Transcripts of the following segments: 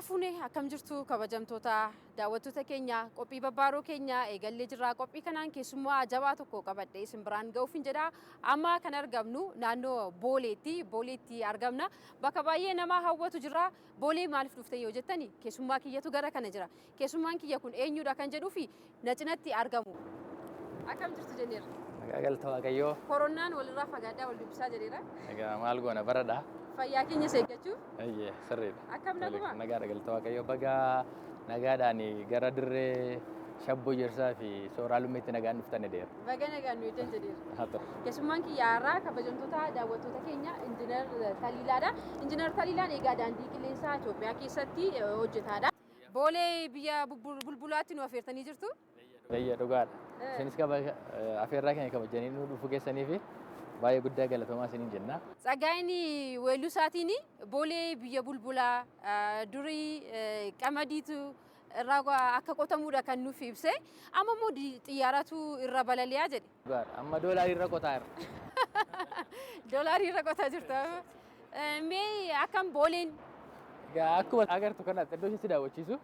Fuune akkam jirtu kabajamtoota daawwattoota keenya qophii babbaaroo keenya eegallee jirra. Qophii kanaan keessummaa jabaa tokko qabadhee isin biraan ga'uuf hin jedha. Amma kan argamnu naannoo Booleetti, Booleetti argamna. Bakka baay'ee nama hawwatu jira. Boolee maaliif dhufte yoo jettani keessummaa kiyyatu gara kana jira. Keessummaan kiyya kun eenyudha kan jedhuufi na cinatti argamu. Akkam jirtu jenneerra. Nagaa galata Waaqayyoo. Koronaan walirraa fagaadhaa wal dubbisaa jedheera. Egaa maal goona baradha. Fayyaa keenyas eeggachuuf. Eeyyee sirriidha. Akkam naguma? Nagaadha galata Waaqayyoo. Baga nagaadhaan gara dirree Shabboo Jirsaa fi Sooraa Lummeetti nagaan dhuftan jedheera. Baga nagaan nu eegdan jedheera. Haa ta'u. Keessummaan kiyya har'aa kabajamtoota daawwattoota keenya Injiinar Taliilaadha. Injiinar Taliilaan egaa daandii qilleensaa Itoophiyaa keessatti hojjetaadha. Boolee biyya bulbulaatti nu afeertanii jirtu. Eeyyee dhugaadha. Isinis afeerraa keenya kabajanii nu dhufuu keessanii fi baay'ee guddaa galatoomaa isiniin jenna. Tsaggaayeen weelluu isaatiin Boolee biyya bulbulaa durii qamadiitu irraa akka qotamuudha kan nuuf ibse. Amma immoo xiyyaaratu irra balali'aa jedhe. Dhugaadha. Amma doolaarii irra qotaa jirra. Doolaarii irra qotaa jirta. Mee akkam Booleen? Egaa akkuma agartu kanatti iddoo ishee si daawwachiisu.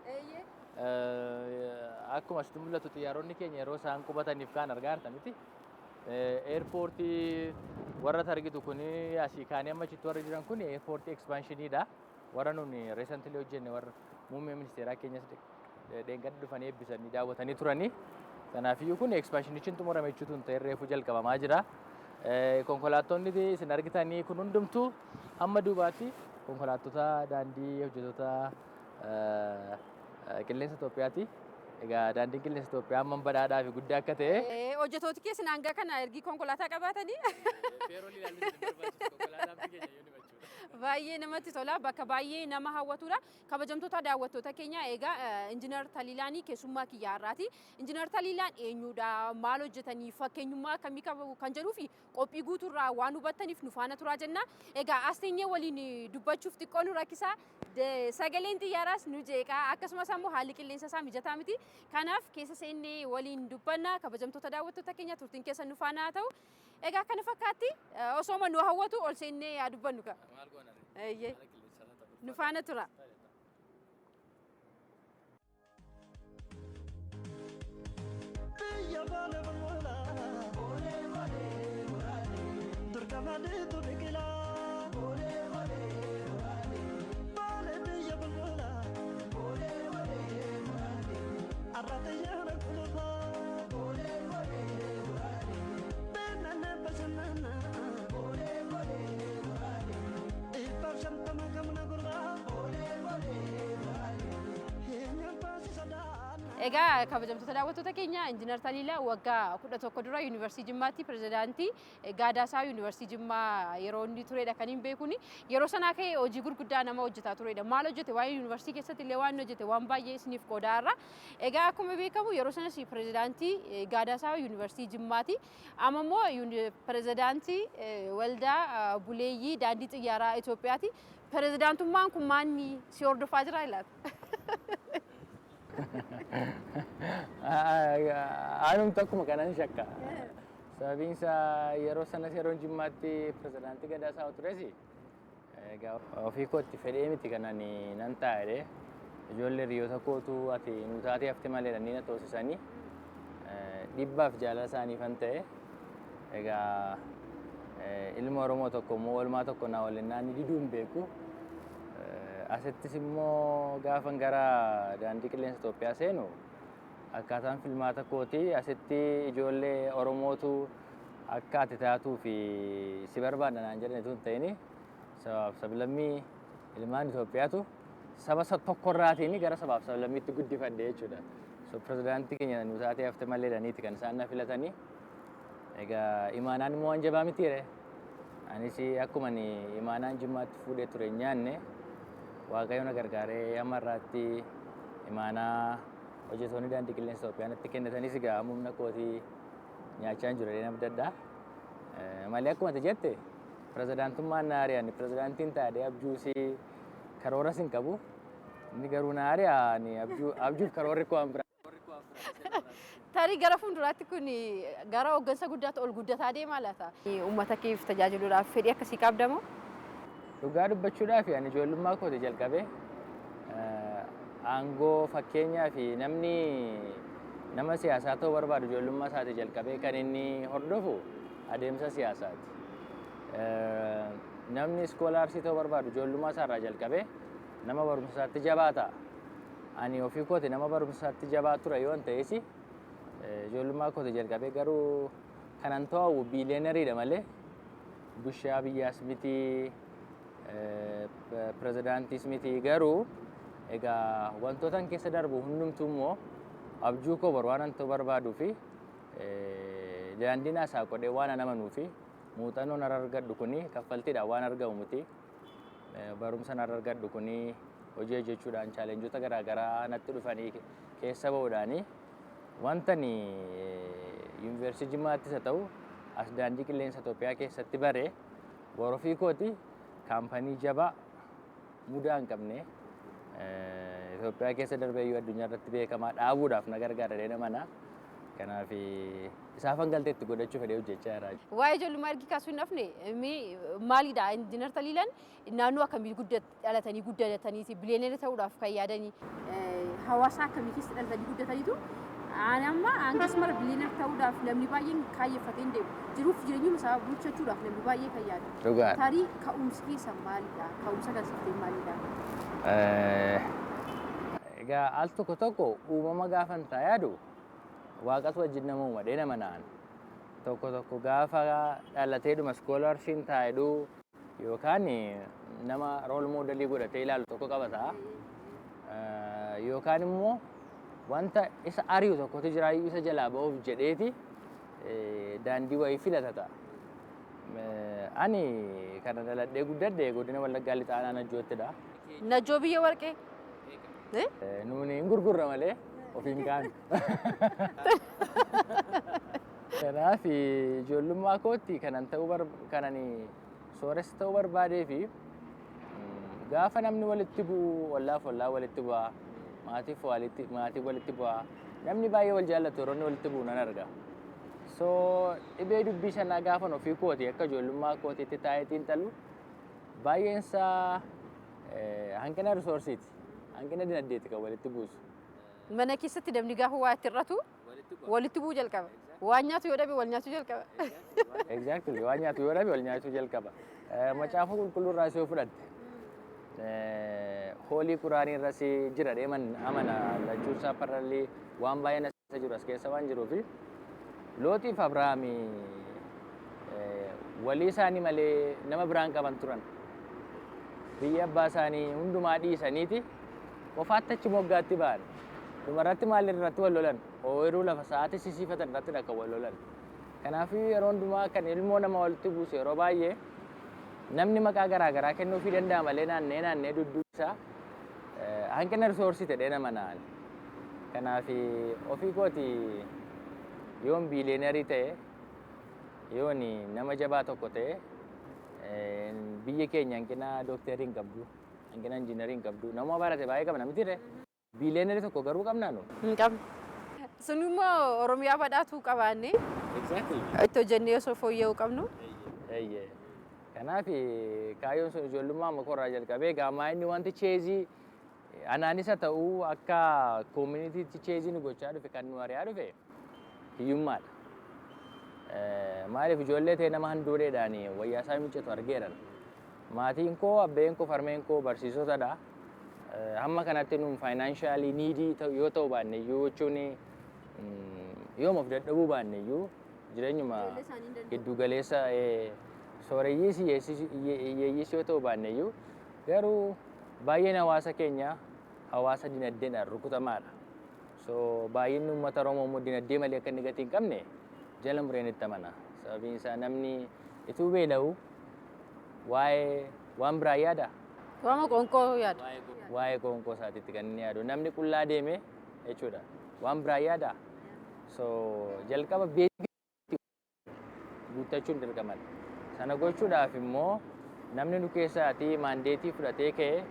Akkuma asitti mul'atu xiyyaaronni keenya yeroo isaan qubataniif kaan argaa jirta miti. Eerpoortii warra argitu kun asii kaanii amma achitti warri jiran kun eerpoortii expansioniidha. Warra nuni recently hojjenne warra muummee ministeeraa keenyas dheengadda dhufanii eebbisanii daawwatanii turanii. Kanaafiyyuu kun expansionichi hin xumurame jechuutu hin ta'in reefuu jalqabamaa jira. Konkolaattonni isin argitanii kun hundumtuu hamma duubaatti konkolaattota daandii hojjettoota qilleensa Itoophiyaati. Egaa daandiin qilleensa Itoophiyaa hammam badhaadhaa fi guddaa akka ta'e. Hojjettooti keessan hanga kana ergii konkolaataa qabaatanii. Baay'ee namatti tola. Bakka baay'ee nama hawwatudha. Kabajamtoota daawwattoota keenya egaa Injiinar Taliilaanii keessummaa kiyya har'aati. Injiinar Taliilaan eenyudha? Maal hojjetanii? Fakkeenyummaa akkamii qabu kan jedhuu fi qophii guutuurraa waan hubattaniif nu faana turaa jenna. Egaa as teenyee waliin dubbachuuf xiqqoo nu rakkisa. Sagaleen xiyyaaraas nu jeeqa. Akkasumas ammoo haalli qilleensa isaa mijataa miti. Kanaaf keessa seennee waliin dubbanna. Kabajamtoota daawwattoota keenya turtiin keessa nu faana haa ta'u. Egaa kana fakkaatti osooma nu hawwatu ol seennee yaa dubbannu ka. Eeyyee. Nu faana tura. Biyya baala balbala. Olee olee muraale. Durkamadeetu biqila. Olee olee muraale. Baale biyya balbala. Olee olee muraale. Arrata yaana kulufa. Olee olee muraale. Beenana bashannana. Olee olee muraale. Dhibbaaf shantama gamna gurbaa. Olee olee muraale. Eenyuun baasisa daana. Egaa kabajamtoota daawwattoota keenya Injiinar Taliilaa waggaa 11 dura Yuunivarsiitii Jimmaatti pirezidaantii Gaadaasaa Yuunivarsiitii Jimmaa yeroo inni turedha kan hin beekuni. Yeroo sanaa ka'ee hojii gurguddaa nama hojjetaa turedha. Maal hojjete waa'ee yuunivarsiitii keessatti illee waan hojjete waan baay'ee isiniif qoodaa irra. Egaa akkuma beekamu yeroo sanas pirezidaantii Gaadaasaa Yuunivarsiitii Jimmaati. Amma immoo pirezidaantii waldaa buleeyyii daandii xiyyaaraa Itoophiyaati. Pirezidaantummaan kun maanni si hordofaa jira laata? Anumtu akkuma kanan shakka. Sababiin isaa yeroo sanas yeroon Jimmaatti pirezidaantii Gadaa isaa tures egaa ofii kootti fedhee miti kan ani nan ta'a jedhee ijoollee hiriyoota kootu ati nu taatee hafte malee jedhanii na toosisanii dhibbaaf jaalala isaaniifan ta'e. Egaa ilma Oromoo tokko immoo oolmaa tokko naa waliin ni diduu hin beeku. Asittis immoo gaafan gara daandii qilleensa Itoophiyaa seenu akkaataan filmaata kootii asitti ijoollee Oromootu akka ati taatuu fi si barbaadna naan jedhan utuu hin ta'in sabaaf sablammii ilmaan Itoophiyaatu saba tokkorraatiin gara sabaaf sablammiitti guddifadhe jechuudha. So pirezidaantii keenya nu taatee hafte malee jedhaniiti kan isaan na filatanii. Egaa imaanaan immoo waan jabaa miti ree. Anis akkuma ani imaanaan Jimmaatti fuudhee ture hin nyaanne Waaqayyo na gargaaree hamma har'aatti imaanaa hojjettoonni daandii qilleensa Itoophiyaa natti kennatanis egaa amma humna kootii nyaachaa hin jiru jedheen abdadha. Malee akkuma ati jette pirezidaantummaan na ari'an pirezidaantiin taadhee abjuusii karooras hin qabu. Inni garuu na ari'a ani abjuuf karoorri koo waan biraa. Tarii gara fuulduraatti kun gara hooggansa guddaatti ol guddataa deemaa laata? Uummata keef tajaajiluudhaaf fedhii akkasii qabda moo? Dhugaa dubbachuudhaaf ani ijoollummaa kooti jalqabee Aangoo fakkeenyaa fi namni nama siyaasaa ta'uu barbaadu ijoollummaa isaatii jalqabee kan inni hordofu adeemsa siyaasaati. Namni scholarsii ta'uu barbaadu ijoollummaa isaarraa jalqabee nama barumsa isaatti jabaa ta'a. Ani ofii kooti nama barumsa isaatti jabaa ture yoon ta'es, ijoollummaa kooti jalqabee garuu kanan ta'u billionaireiidha malee bushaa biyyaas miti, pirezidaantiis miti. Garuu egaa wantootan keessa darbu hundumtuu immoo abjuu koo bor waan ta'uu barbaaduu fi daandii naasaa qodhee waan an amanuu fi muuxannoo narra argadhu kuni kaffaltiidhaan waan argamu miti. Barumsa narra argadhu kuni hojii hojjechuudhaan, challengeota garaagaraa natti dhufanii keessa ba'uudhaani, wanta ani yuunivarsiitii Jimmaattis haa ta'u as Daandii Qilleensa Itoophiyaa keessatti bare, bor ofii kooti kaampanii jabaa mudaa hin qabne, Itoophiyaa keessa darbee iyyuu addunyaa irratti beekamaa dhaabuudhaaf na gargaara jedhee amana. Kanaaf isaafan galtee itti godhachuu fedhee hojjechaa jira. Waa'ee ijoollummaa ergi kaasuu hin hafne, mee maalidha, Injiinar Taliilaan naannoo akkamii dhalatanii guddataniiti billionaire ta'uudhaaf kan yaadanii? Hawaasa akkamii keessa dhalatanii guddataniitu ani amma hangas mara billionaire ta'uudhaaf namni baay'een kaayyeffatee hin deemu. Jiruuf jireenyuma isaa bulchachuudhaaf namni baay'ee kan yaadu. Dhugaadha. Tarii ka'umsi keessa maalidha? Ka'umsa kan siftee maalidha? Egaa al tokko tokko uumama gaafan ta'a yaadu, waaqatu wajjin nama uuma dhee nama na'an. Tokko tokko gaafa dhalateedhuma scholarsiin taa'edhu yookaan nama role modelii godhatee ilaalu tokko qaba ta'a. Yookaan immoo wanta isa ari'u tokkotu jira, isa jalaa ba'uuf jedheeti daandii wayii filata ta'a. Ani kana dhaladhee guddadhe godina Wallaggaa Lixaa aanaa Najjoottidha. Najjoo biyya warqee? Nuuni hin gurgurra malee ofiin kaanu. Kanaaf ijoollummaa kootti kanan ta'uu kanan sooressa ta'uu barbaadee fi gaafa namni walitti bu'u, ollaaf ollaa walitti bu'a, maatiif walitti maatii walitti bu'a, namni baay'ee wal jaallatu yeroo inni walitti bu'u nan arga. So dhibee dubbii sanaa gaafan ofii kooti akka ijoollummaa kootiitti taa'ee xiinxalu, baay'een isaa hanqina resourceiiti. Hanqina dinagdeeti kan walitti buusu. Mana keessatti namni gaafa waa itti hir'atu walitti bu'uu jalqaba. Waan nyaatu yoo dhabe wal nyaachuu jalqaba. Exactly. Waan nyaatu yoo dhabe wal nyaachuu jalqaba. Macaafa qulqulluu irraa yoo fudhatte, hoolii quraanii irras jira deeman amana, lachuun isaa parallelii waan baay'een as jiru as keessa waan jiruufi, Looxiif Abrahaami walii isaanii malee nama biraan qaban turan. Biyya abbaa isaanii hundumaa dhiisaniiti qofaatti achi moggaatti ba'an. Dhumarratti maal irratti wal lolan? Ooyiruu lafa sa'aatii sisiifatan irratti kan wal lolan. Kanaafuu yeroo hundumaa kan ilmoo nama walitti buusu, yeroo baay'ee namni maqaa garaa garaa kennuufii danda'a malee, naannee naannee dudduusaa hanqina resourceii ta'ee nama na'an. Kanaaf ofii kooti yoon billionaireii ta'e, yoon nama jabaa tokko ta'e, biyya keenya hanqina dooktarii hin qabdu, hanqina injiinarii hin qabdu, nama barate baay'ee qabna miti ree? Billionaireii tokko garuu qabnaa nu? Hin qabnu. Sun immoo Oromiyaa badhaatuu qabaanne itti hojjennee osoo fooyya'uu qabnu. Eeyyee. Kanaaf kaayyoon sun ijoollummaa amma korraa jalqabee gaamaa inni wanti chaseii anaanis haa ta'uu akka communityitti chaseii nu gochaa dhufe, kan nu ari'aa dhufe hiyyummaadha. Maaliif, ijoollee ta'e nama handhuureedhaan wayyaa isaa miiccatu argeeran. Maatiin koo, abbeen koo, farmeen koo barsiisotadha. Hamma kanatti nuun financially needy yoo ta'u baanne iyyuu, jechuun yooma of dadhabuu baanne iyyuu, jireenyuma giddu galeessa sooreyyiis hiyyeeyyiis yoo ta'u baanne iyyuu, garuu baay'een hawaasa keenya hawaasa dinagdeedhaan rukutamaadha. So baay'inni uummata Oromoo immoo dinagdee malee akka inni gatii hin qabne jala mureen itti amana. Sababiin isaa namni ituu beela'u waa'ee waan biraa yaada. Waama qoonqoo yaada. Waa'ee qoonqoo isaatiitti kan inni yaadu. Namni qullaa deeme jechuudha. Waan biraa yaada. So jalqaba basic guuttachuun dirqamadha. Sana gochuudhaaf immoo namni nu keessaatii mandateii fudhatee ka'ee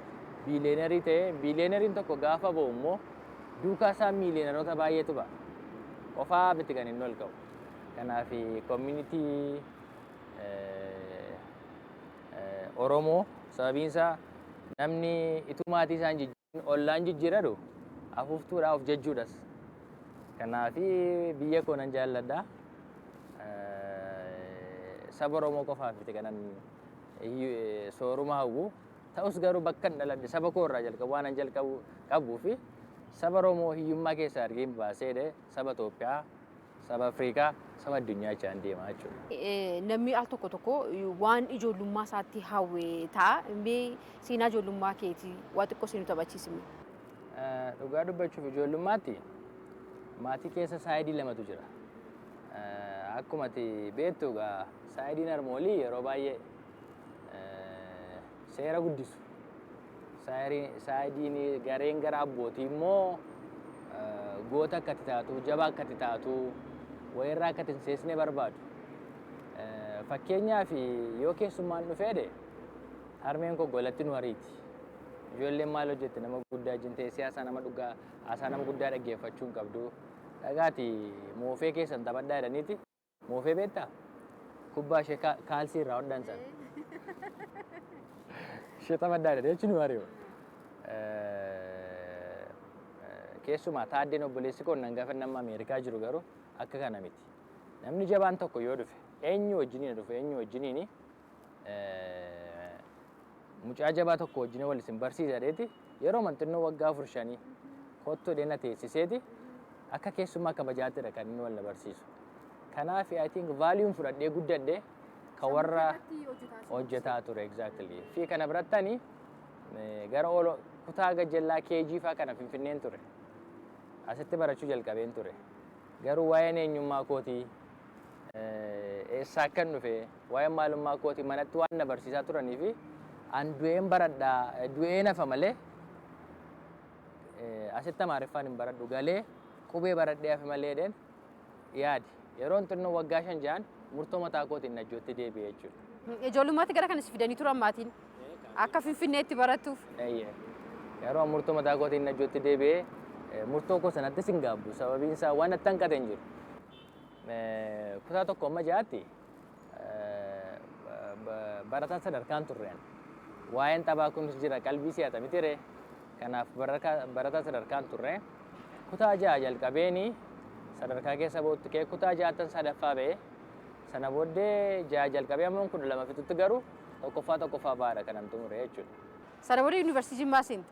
billionaireii ta'e, billionaireiin tokko gaafa ba'u immoo duukaa isaa millionaireoota baay'eetu ba'a. Qofaa miti kan inni ol ka'u. Kanaaf community Oromoo, sababiin isaa namni ituu maatii isaan jijjiiruu Ollaan jijjiiradu afuuftuudhaa of jajjuudhas. Kanaafi biyya koo nan jaalladha. Saba Oromoo qofaaf miti kanan sooruma hawwu. Ta'us garuu bakka hin dhaladhe saba koo irraa jalqabu waan an jalqabu qabuu fi saba Oromoo hiyyummaa keessaa argee baasee saba Itoophiyaa, saba Afrikaa, saba addunyaa jechaan deema jechuudha. Namni al tokko tokko waan ijoollummaa isaatti hawwe ta'a. Mee seenaa ijoollummaa keetii waa xiqqoo si nu taphachiisime. Dhugaa dubbachuuf, ijoollummaatti maatii keessa side lamatu jira. Akkuma ati beektu egaa, sideiin harmoolii yeroo baay'ee seera guddisu. Sideiin gareen gara abbootii immoo goota akka ati taatu, jabaa akka ati taatu, wayirraa akka ati hin seesne barbaadu. Fakkeenyaaf, yoo keessummaan dhufeedhe, harmeen koo golatti nu ariiti. Ijoolleen maal hojjette nama guddaa wajjin teessee haasaa nama dhugaa, haasaa nama guddaa dhaggeeffachuu hin qabdu. Dhagaati moofee keessan taphadhaa jedhaniiti. Moofee beektaa? Kubbaa ishee kaalsii irraa hodhan sana. Ishee taphadhaa jedhanii jechuun nu ari'u. Keessumaa taaddeen obboleessi koo nan gaafa nama Ameerikaa jiru garuu akka kana miti. Namni jabaan tokko yoo dhufe, eenyu wajjiniin dhufe, eenyu wajjiniin, mucaa jabaa tokko wajjin wal isin barsiisa jedheeti, yeroo manxinnoo waggaa 4, 5 kottu jedhee na teessiseeti, akka keessummaa kabajaattidha kan inni wal na barsiisu. Kanaaf I think valueun fudhadhee guddadhe kan warra hojjetaa ture, exactly. Fi kana birattani gara olo kutaa gajjallaa keejii faa kana Finfinneen ture. Asitti barachuu jalqabeen ture. Garuu waa'een eenyummaa kootii, eessaa akkan dhufe, waa'een maalummaa kootii manatti waan na barsiisaa turanii fi an du'een baradhaa, du'een hafa malee asitti Amaariffaan hin baradhu, galee qubee baradhee hafe malee jedheen yaadi. Yeroon xinnoo waggaa 5, 6n murtoo mataa kootiin Najjootti deebi'e jechuudha. Ijoollummaatti gara kana si fidanii turan maatiin akka Finfinneetti barattuuf. Eeyyee. Yeroo murtoo mataa kootiin Najjootti deebi'ee, murtoo koo sanattis hin gaabbu. Sababiin isaa waan natti hanqate hin jiru. Kutaa 1 amma 6tti barataa sadarkaan turreen. Waa'een taphaa kunis jira, qalbii si'ata miti ree. Kanaaf barataa sadarkaan turre. Kutaa 6 jalqabeeni sadarkaa keessa bootti kee kutaa ja'attan sadaffaa ba'e. Sana booddee 6 jalqabee amma 12 fixutti garuu tokkoffaa tokkoffaa ba'aadha kanan xumure jechuudha. Sana booda yuunivarsiitii Jimmaa seente.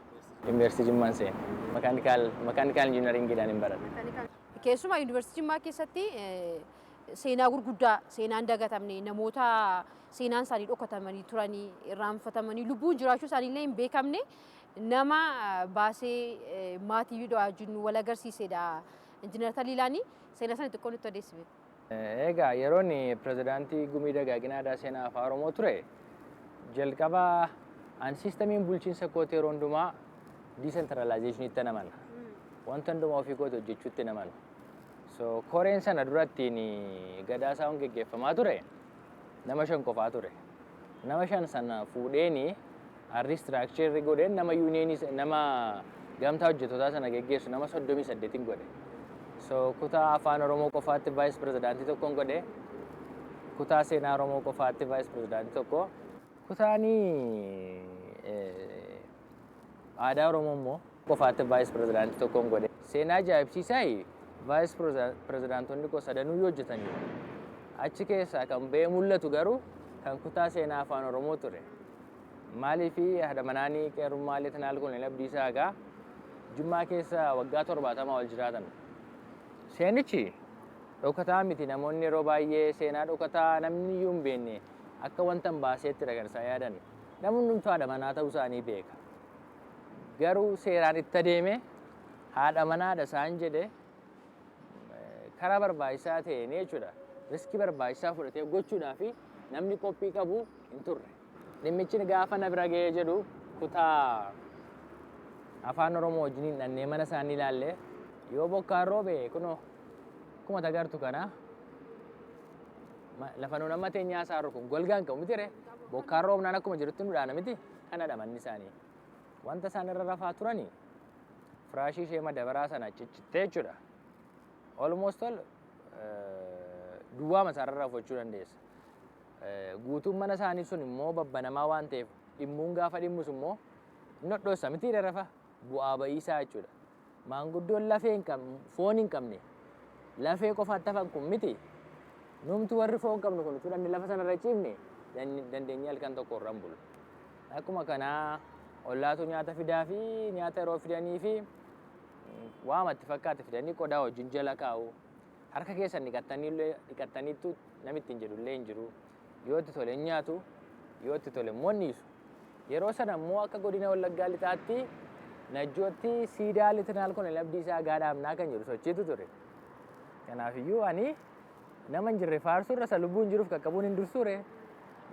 Yuunivarsiitii Jimmaan seene. Mechanical engineeringiidhaan hin baradhe. Keessumaa yuunivarsiitii Jimmaa keessatti seenaa gurguddaa, seenaan dagatamne, namoota seenaan isaanii dhokatamanii turanii, irraanfatamanii, lubbuun jiraachuu isaanii illee hin beekamne nama baasee maatii wajjin wal agarsiisedha. Injiinar Taliilaanii seenaa sana xiqqoo nutti odeessime. Egaa yeroon pirezidaantii Gumii Dagaagina Aadaa Seenaa Afaan Oromoo ture, jalqaba an systemiin bulchiinsa kootii yeroo hundumaa decentralizationitti amana. Wanta hundumaa ofii kooti hojjechuutti amana. So koreen sana durattiin gadaa isaa geggeeffamaa ture nama 5 qofaa ture. Nama 5 sana fuudheeni restructure godheen, nama unionii, nama gamtaa hojjettootaa sana geggeessu nama 38n godhe. So kutaa Afaan Oromoo qofaatti vice presidentii tokkoon godhe. Kutaa seenaa Oromoo qofaatti vice presidentii tokko. Kutaanii aadaa Oromoo immoo qofaatti vice presidentii tokkoon godhe. Seenaa ajaa'ibsiisaa, vice presidentonni koo sadanuu yoo hojjetaniiru. Achi keessaa kan ba'ee mul'atu garuu kan kutaa seenaa Afaan Oromoo ture. Maaliifi haadha manaanii qeerrummaa Leetanaal Koloneel Abdiisaa Agaa Jimmaa keessa waggaa 70 ol jiraatan. Seenichi dhokataa miti. Namoonni yeroo baay'ee seenaa dhokataa namni iyyuu hin beekne akka wanta hin baaseettidha kan isaan yaadan. Namni hundumtuu haadha manaa ta'uu isaanii beeka. Garuu seeraan itti adeeme, haadha manaadha isaan jedhe, karaa barbaachisaa ta'een jechuudha. Riskii barbaachisaa fudhatee gochuudhaaf namni qophii qabu hin turre. Dhimmichi gaafa na bira ga'ee jedhu, kutaa Afaan Oromoo wajjiniin dhannee mana isaanii ilaalle. Yoo bokkaan roobe, kunoo akkuma agartu kana, lafa nuun amma teenyaa isaa kun golgaan qabu miti ree? Bokkaan roobnaan akkuma jirutti nu dhaana miti? Kanadha manni isaanii. Wanta isaan irra rafaa turanii firaashii ishee madabaraa sana ciccittee jechuudha. Almost all duwwaama isaarra rafachuu dandeessa. Guutuun mana isaanii sun immoo babbanamaa waan ta'eef, dhimmuun gaafa dhimmus immoo hin dhodhoossa miti rafa. Bu'aa ba'iisaa jechuudha. Maanguddoon lafee hin qabne, foon hin qabne, lafee qofaatti hafan kun miti. Numti warri foon qabnu kun utuu dhandhe lafa sanarra ciifne dandeenyee halkan tokko irra hin bulu. Akkuma kanaa ollaatu nyaata fidaa fi nyaata yeroo fidanii fi waama itti fakkaate fidanii qodaa wajjin jala kaa'u. Harka keessan dhiqattaniittu namni ittiin jedhu illee hin jiru. Yoo itti tole hin nyaatu, yoo itti tole immoo hin dhiisu. Yeroo sana immoo akka godina Wallaggaa Lixaatti Najjootti siidaa Leetinaal Koloneel Abdiisaa Agaa dhaabnaa kan jedhu sochiitu ture. Kanaafiyyuu ani nama hin jirre faarsuu irra isa lubbuun jiruuf qaqqabuun hin dursuure,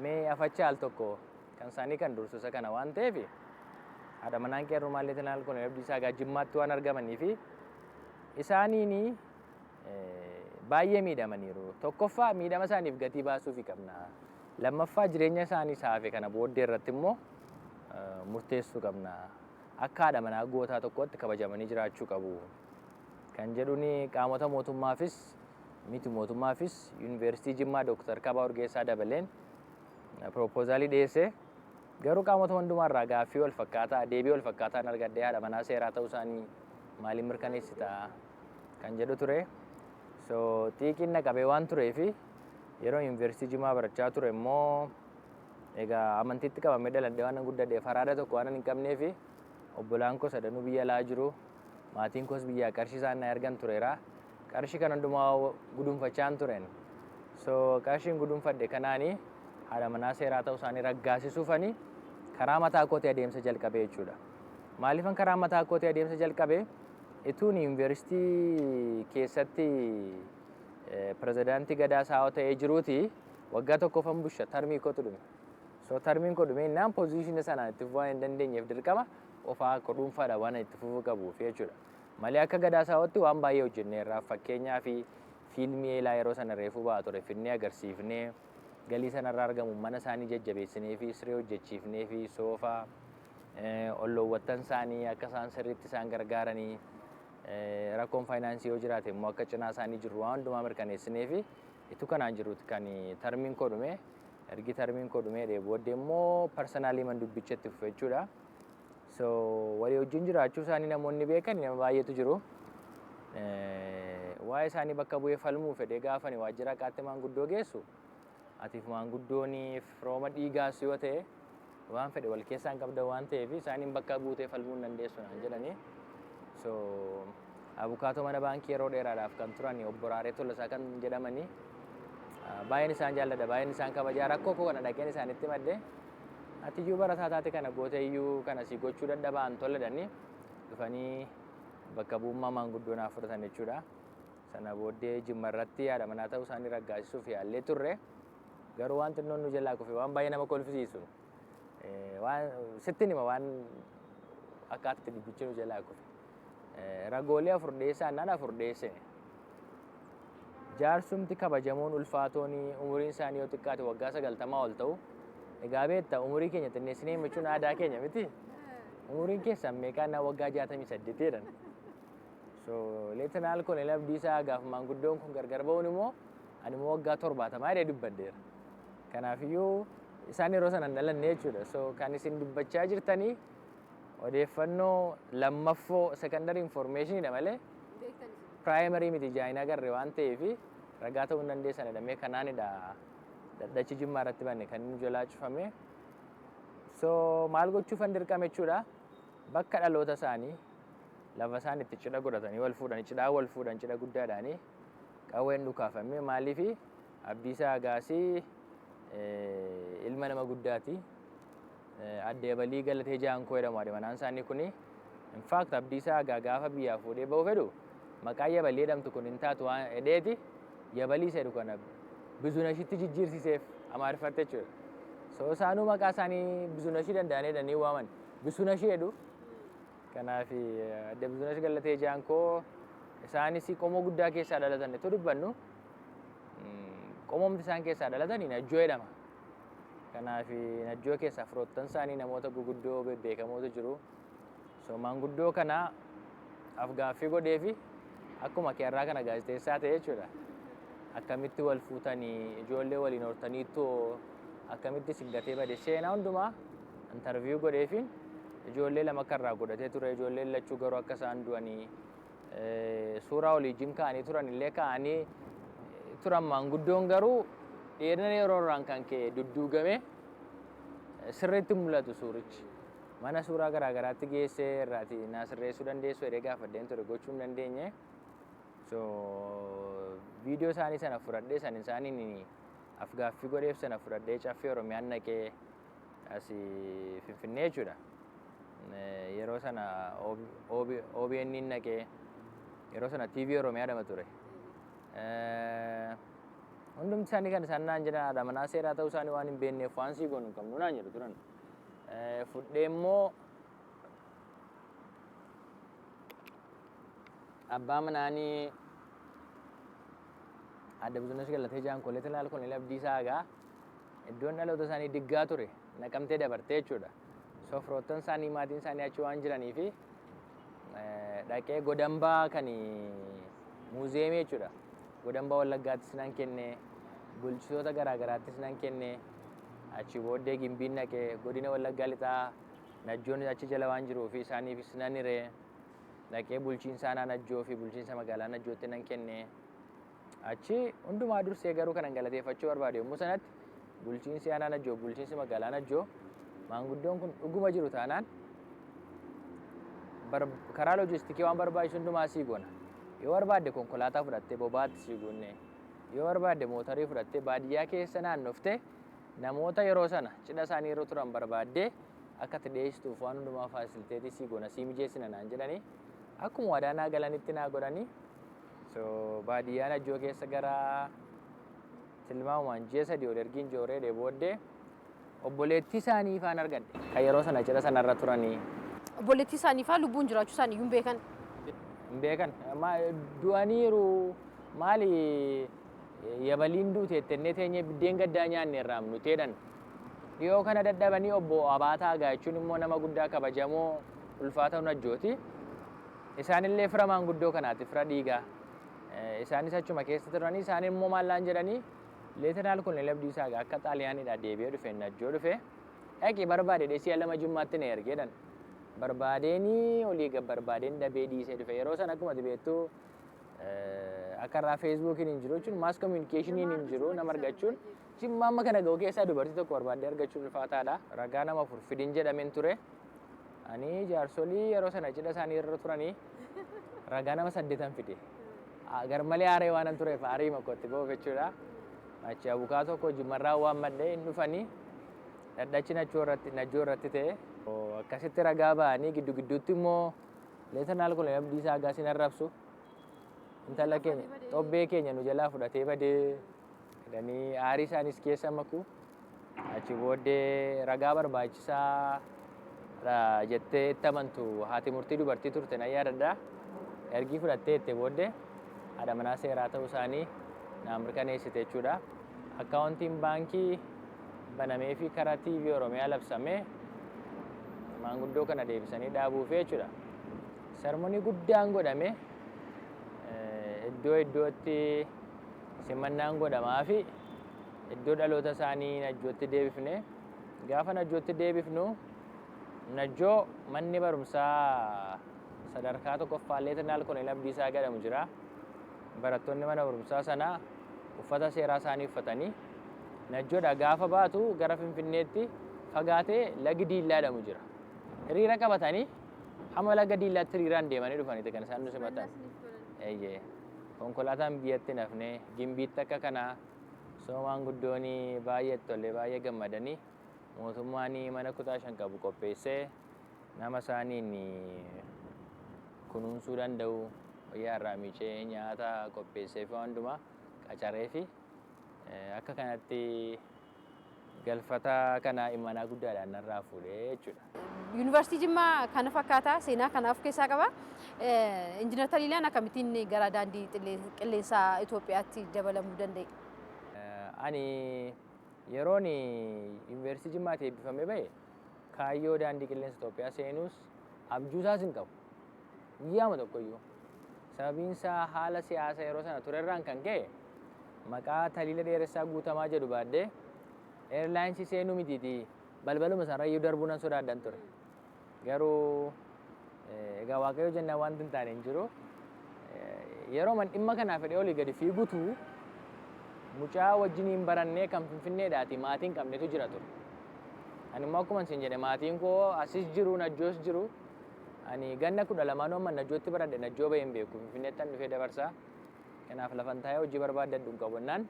mee afacha al tokko kan isaanii kan dursu isa kana waan ta'eef, haadha manaan qeerrumaa Leetinaal Koloneel Abdiisaa Agaa Jimmaatti waan argamanii fi isaaniin baay'ee miidhamaniiru. Tokkoffaa, miidhama isaaniif gatii baasuufi qabna. Lammaffaa, jireenya isaanii saafe kana booddee irratti immoo murteessuu qabna. Akka haadha manaa gootaa tokkootti kabajamanii jiraachuu qabu. Kan jedhuun qaamota mootummaafis miti mootummaafis, Yuunivarsiitii Jimmaa Dooktar Kabaa Urgeessaa dabaleen piroopoozaalii dhiyeesse. Garuu qaamota hundumaarraa gaaffii wal fakkaataa, deebii wal fakkaataan argadhee, haadha manaa seeraa ta'uu isaanii maaliin mirkaneessita kan jedhu ture. So xiiqiin na qabee waan tureefi, yeroo Yuunivarsiitii Jimmaa barachaa ture immoo, egaa amantiitti qabamee dhaladhee waan guddadheef, araada tokko waan hin qabneefi, obbolaan koo sadanuu biyya alaa jiru. Maatiin koos biyyaa qarshii isaan na ergan tureera. Qarshii kan hundumaa gudunfachaan tureen. So qarshiin gudunfadhe kanaani haadha manaa seeraa ta'uu isaanii raggaasisuufani karaa mataa kootii adeemsa jalqabe jechuudha. Maaliifan karaa mataa kootii adeemsa jalqabe? Ituun yuunivarsiitii keessatti pirezidaantii Gadaa Saawoo ta'ee jiruuti, waggaa tokkoffan busha tarmii kootu dhume. So tarmiin koo dhume innaan position sanaan itti fufuu waan hin dandeenyeef, dirqama qofaa akka dhuunfaadha waan itti fufuu qabuuf jechuudha. Malee akka Gadaa Saawootti waan baay'ee hojjenneerra. Fakkeenyaa fi fiilmii eelaa yeroo sana reefuu ba'aa ture finnee agarsiifnee, galii sanarraa argamu mana isaanii jajjabeessinee fi siree hojjechiifnee fi soofaa, olloowwattan isaanii akka isaan sirriitti isaan gargaaranii, rakkoon faayinaansii yoo jiraate immoo akka cinaa isaanii jirru waan hundumaa mirkaneessinee fi itu kanaan jiruuti kan tarmiin koo dhume. Ergi tarmiin koo dhumee booddee immoo personally man dubbicha itti fufe jechuudha. So walii wajjin jiraachuu isaanii namoonni beekan nama baay'eetu jiru. Waa'ee isaanii bakka bu'ee falmuu fedhee gaafani waajjira haqaatti maanguddoo geessu, atiif maanguddoon firooma dhiigaas yoo ta'e, waan fedhe wal keessaan qabda waan ta'eef, isaaniin bakka buutee falmuu hin dandeessu naan jedhanii. So abukaatoo mana baankii yeroo dheeraadhaaf kan turan obbo Raaree Tolasaa kan jedhamanii, baay'een isaan jaalladha, baay'een isaan kabajaa, rakkoo koo kana dhaqeen isaanitti madde, ati iyyuu barataa taate kana gootee iyyuu kana si gochuu dadhabaan toledhanii dhufanii bakka bu'ummaa maanguddoo naaf fudhatan jechuudha. Sana booddee Jimma irratti haadha manaa ta'uu isaanii raggaasisuuf yaallee turre. Garuu waan xinnoon nu jalaa kufe waan baay'ee nama kolfisiisu. Waan sittin hima, waan akkaatti dubbichi nu jalaa kufe. Ragoolee afur dhiyeessaa naan afur dhiyeessine. Jaarsumti kabajamoon ulfaatoon umuriin isaanii yoo xiqqaate waggaa 90 ol ta'u. Egaa beekta, umurii keenya xinneessinee himachuun aadaa keenya miti. Umuriin keessan meeqaa naa, waggaa 68 jedhan. So Leetanaal Koloneel Abdiisaa gaaf maanguddoon kun gargar ba'uun immoo, ani immoo waggaa 70 jedhee dubbadheera. Kanaafiyyuu isaan yeroo sana hin dhalanne jechuudha. So kan isin dubbachaa jirtanii odeeffannoo lammaffoo, secondary informationidha malee primary miti, jaayina agarre waan ta'eef ragaa ta'uu hin dandeessan jedhamee kanaanidha dhaddachi Jimmaa irratti banne kan inni jalaa cufame. So maal gochuufan dirqame jechuudha? Bakka dhaloota isaanii, lafa isaan itti cidha godhatanii wal fuudhan, cidhaa wal fuudhan, cidha guddaadhaanii qawween dhukaafame. Maaliifi Abdiisaa Agaasii ilma nama guddaati. Adde Abalii Galatee Jaankoo jedhamu haadha manaan isaanii kuni. In fact, Abdiisaa Agaa gaafa biyyaa fuudhee ba'uu fedhu, maqaa Yabalii jedhamtu kun hin taatu waan hedheeti, Yabalii isa jedhu kana Bizunashitti jijjiirsiseef, Amaariffatte jechuudha. So isaanuu maqaa isaanii Bizunashii danda'anii jedhanii waaman. Bisunashii jedhu. Kanaaf adde Bizunash Galatee Jaankoo isaanis qomoo guddaa keessaa dhalatan. Itti dubbannu, qomoomti isaan keessaa dhalatanii Najjoo jedhama. Kanaaf Najjoo keessaa firoottan isaanii namoota guguddoo bebbeekamootu jiru. So maanguddoo kana afgaaffii godheefi, akkuma keerraa kana gaazexeessaa ta'e jechuudha. Akkamitti wal fuutanii, ijoollee waliin hortaniittoo, akkamitti isin gatee bade, seenaa hundumaa interview godheefiin. Ijoollee lama akka irraa godhatee ture, ijoolleen lachuu garuu akka isaan du'anii suuraa waliijin ka'anii turan illee ka'anii turan. Maanguddoon garuu dheerina yeroo irraan kan ka'e dudduugame sirriitti mul'atu suurichi. Mana suuraa garaa garaatti geessee irraati naa sirreessuu dandeessu jedhee gaafadheen ture, gochuu hin dandeenye. So viidiyoo isaanii sana fudhadhee, san isaaniin afgaaffii godheef sana fudhadhee Caffee Oromiyaan naqee asii Finfinnee jechuudha. Yeroo sana OBN naqee, yeroo sana TV Oromiyaa dhama ture. Hundumti isaanii kan isaan naan jedhan haadha manaa seeraa ta'uu isaanii waan hin beekneef waan sii goonu hin qabnu naan jedhu turan. Fudhee immoo abbaa manaanii Adda Buzunash Galatee Jaankolee Talaal Koloneel Abdiisaa Aagaa iddoon dhaloota isaanii Diggaa ture, Naqamtee dabartee jechuudha. So firoottan isaanii, maatiin isaanii achi waan jiranii fi dhaqee godambaa kan muuziyeemii jechuudha. Godambaa Wallaggaattis nan kenne, bulchitoota garaa garaattis nan kenne. Achi booddee Gimbiin dhaqee, godina Wallaggaa Lixaa Najjoon achi jala waan jiruu fi isaaniifis nan hiree. Dhaqee bulchiinsa aanaa Najjoo fi bulchiinsa magaalaa Najjootti nan kenne. Achi hundumaa dursee garuu kanan galateeffachuu barbaade, yommuu sanatti bulchiinsi aanaa Najjoo, bulchiinsi magaalaa Najjoo, maanguddoon kun dhuguma jiru taanaan karaa loojistikii waan barbaachisu hundumaa sii goona. Yoo barbaadde konkolaataa fudhattee bobaatti sii guunne, yoo barbaadde mootarii fudhattee baadiyyaa keessa naannoftee namoota yeroo sana cidha isaanii irra turan barbaaddee akka itti dhiyeessituuf waan hundumaa facilitate sii goona, sii mijeessina naan jedhanii, akkuma waadaa naa galanitti naa godhanii. So baadiyyaa Najjoo keessa gara tilmaamumaan ji'a 3 ol ergiin jooreedhe booddee obboleettii isaanii ifaan argadhe, kan yeroo sana cidha sanarra turanii. Obboleettii isaanii faa lubbuun jiraachuu isaanii iyyuu hin beekan. Hin beekan. Du'aniiru, maali yabaliin duute ettennee teenyee biddeen gaddaa nyaanne irraa nuteedhan. Dhiyoo kana dadhabanii. Obbo Abaataa Agaa jechuun immoo nama guddaa kabajamoo ulfaata Najjooti. Isaanillee fira maanguddoo kanaati, fira dhiigaa. Isaanis achuma keessa turanii, isaan immoo maallaan jedhanii, Leetanaal Koloneel Abdiisaa Agaa akka Xaaliyaaniidhaa deebi'ee dhufe Najjoo dhufe, dhaqi barbaade dhee si'a lama Jimmaatti na ergeedhan. Barbaadeenii olii gad barbaadeen dhabee dhiisee dhufe. Yeroo sana akkuma ati beektu akka irraa Feesbuukiin hin jiru jechuun mass communicationiin hin jiru. Nama argachuun Jimma amma kana ga'u keessaa dubartii tokko barbaaddee argachuun ulfaataadha. Ragaa nama 4 fidin jedhameen ture. Ani jaarsolii yeroo sana cidha isaanii irra turanii ragaa nama saddeetan fide. Garmalee aaree waanan tureef aarii makkootti ba'uuf jechuudha. Achi abukaa tokko Jimmarraa waan madhee hin dhufanii dhadhachi Najjoo irratti ta'e. Akkasitti ragaa ba'anii giddu gidduutti immoo Leetanaal Koloneel Abdiisaa Agaa sin arrabsu. Intala keenya, xobbee keenya nu jalaa fudhatee badee jedhanii aarii isaanis keessa maku. Achi booddee ragaa barbaachisaa jettee itti amantu haati murtii dubartii turte nan yaadadha. Ergii fudhattee itti booddee haadha manaa seeraa ta'uu isaanii naa mirkaneessite jechuudha. Akkaawuntiin baankii banamee fi karaa TV Oromiyaa labsamee maanguddoo kana deebisanii dhaabuuf jechuudha. Ceremony guddaan godhame, iddoo iddootti simannaan godhamaa fi iddoo dhaloota isaanii Najjootti deebifne. Gaafa Najjootti deebifnu, Najjoo manni barumsaa sadarkaa tokkoffaa Leetanaal Koloneel Abdiisaa jedhamu jira. Barattoonni mana barumsaa sanaa uffata seeraa isaanii uffatanii Najjoodha gaafa baatu gara Finfinneetti fagaatee lagi Diillaa jedhamu jira. Hiriira qabatanii hamma laga Diillaatti hiriiraan deemanii dhufaniiti kan isaan nu simatan. Eeyyee. Konkolaataan biyyatti hin hafne, Gimbiitti akka kanaa soomaan guddoon baay'ee tolee, baay'ee gammadanii, mootummaan mana kutaa 5 qabu qopheessee nama isaaniin kunuunsuu danda'u, wayyaa irraa miicee, nyaata qopheessee fi waan hundumaa qacaree fi akka kanatti galfata kana imanaa guddaadhaan narraa fuudhee jechuudha. Yuunivarsiitii Jimmaa kana fakkaata, seenaa kana of keessaa qaba. Injiinar Taliilaan akkamittiin gara Daandii Qilleensaa Itoophiyaatti dabalamuu danda'e? Ani yeroon Yuunivarsiitii Jimmaatti eebbifamee bahe kaayyoo Daandii Qilleensa Itoophiyaa seenuus abjuusaas hin qabu. Guyyaama tokkoyyuu. Sababiin isaa haala siyaasa yeroo sana turerraan kan ka'e maqaa Taliila Dheeressaa Guutamaa jedhu baadhee airlinesii seenuu mitiiti, balbaluma sanarrayyuu darbuu nan sodaadhan ture. Garuu egaa Waaqayyo jennaan wanti hin taane hin jiru. Yeroo man dhimma kanaaf fedhee olii gadi fiigutu mucaa wajjiniin barannee kan Finfinneedhaati maatii hin qabnetu jira ture. Ani immoo akkuma isin jedhe, maatiin koo asis jiru, Najjoos jiru. Ani ganna 12 amma Najjootti baradhe, Najjoo bahee hin beeku, Finfinneetti an dhufee dabarsaa. Kanaaf lafan taa'ee hojii barbaaddadhu hin qabu jennaan,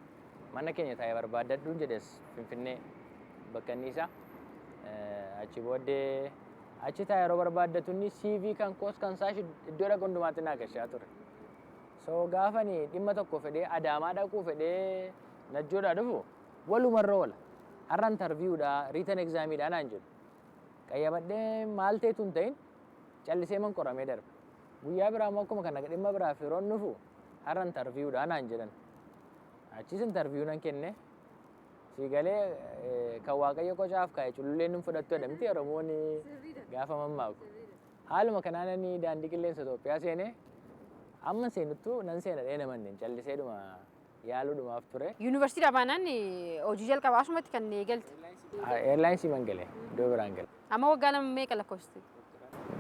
mana keenya taa'ee barbaaddadhuun jedhes Finfinnee bakka inni isaa. Achi booddee achi taa'ee yeroo barbaaddatu inni CV kan koos kan isaa iddoo dhaqu hundumaatti naa gashaa ture. So gaafani dhimma tokko fedhee Adaamaa dhaquu fedhee Najjoodhaa dhufu, walumarra oola. Har'a interviewdha, written examiidha naan jedhu. Qayyabadhee maal ta'etu hin ta'in, callisee man qoramee darbe. Guyyaa biraa immoo akkuma kana dhimma biraaf yeroon dhufu, har'a interviewdha naan jedhan. Achis interview nan kenne. Sii galee, kan Waaqayyo qocaaf kaa'e cululleen hin fudhattu jedha miti Oromoon gaafa mammaaku? Haaluma kanaan ani Daandii Qilleensa Itoophiyaa seenee, amma seenuttu nan seena dhee namanne, calliseedhuma yaaluudhumaaf ture. Yuunivarsiitii baanaan hojii jalqabaa asumatti kan eegalte? Airlinesii man gale, iddoo biraan gale. Amma waggaa 2 meeqa lakkoofsite?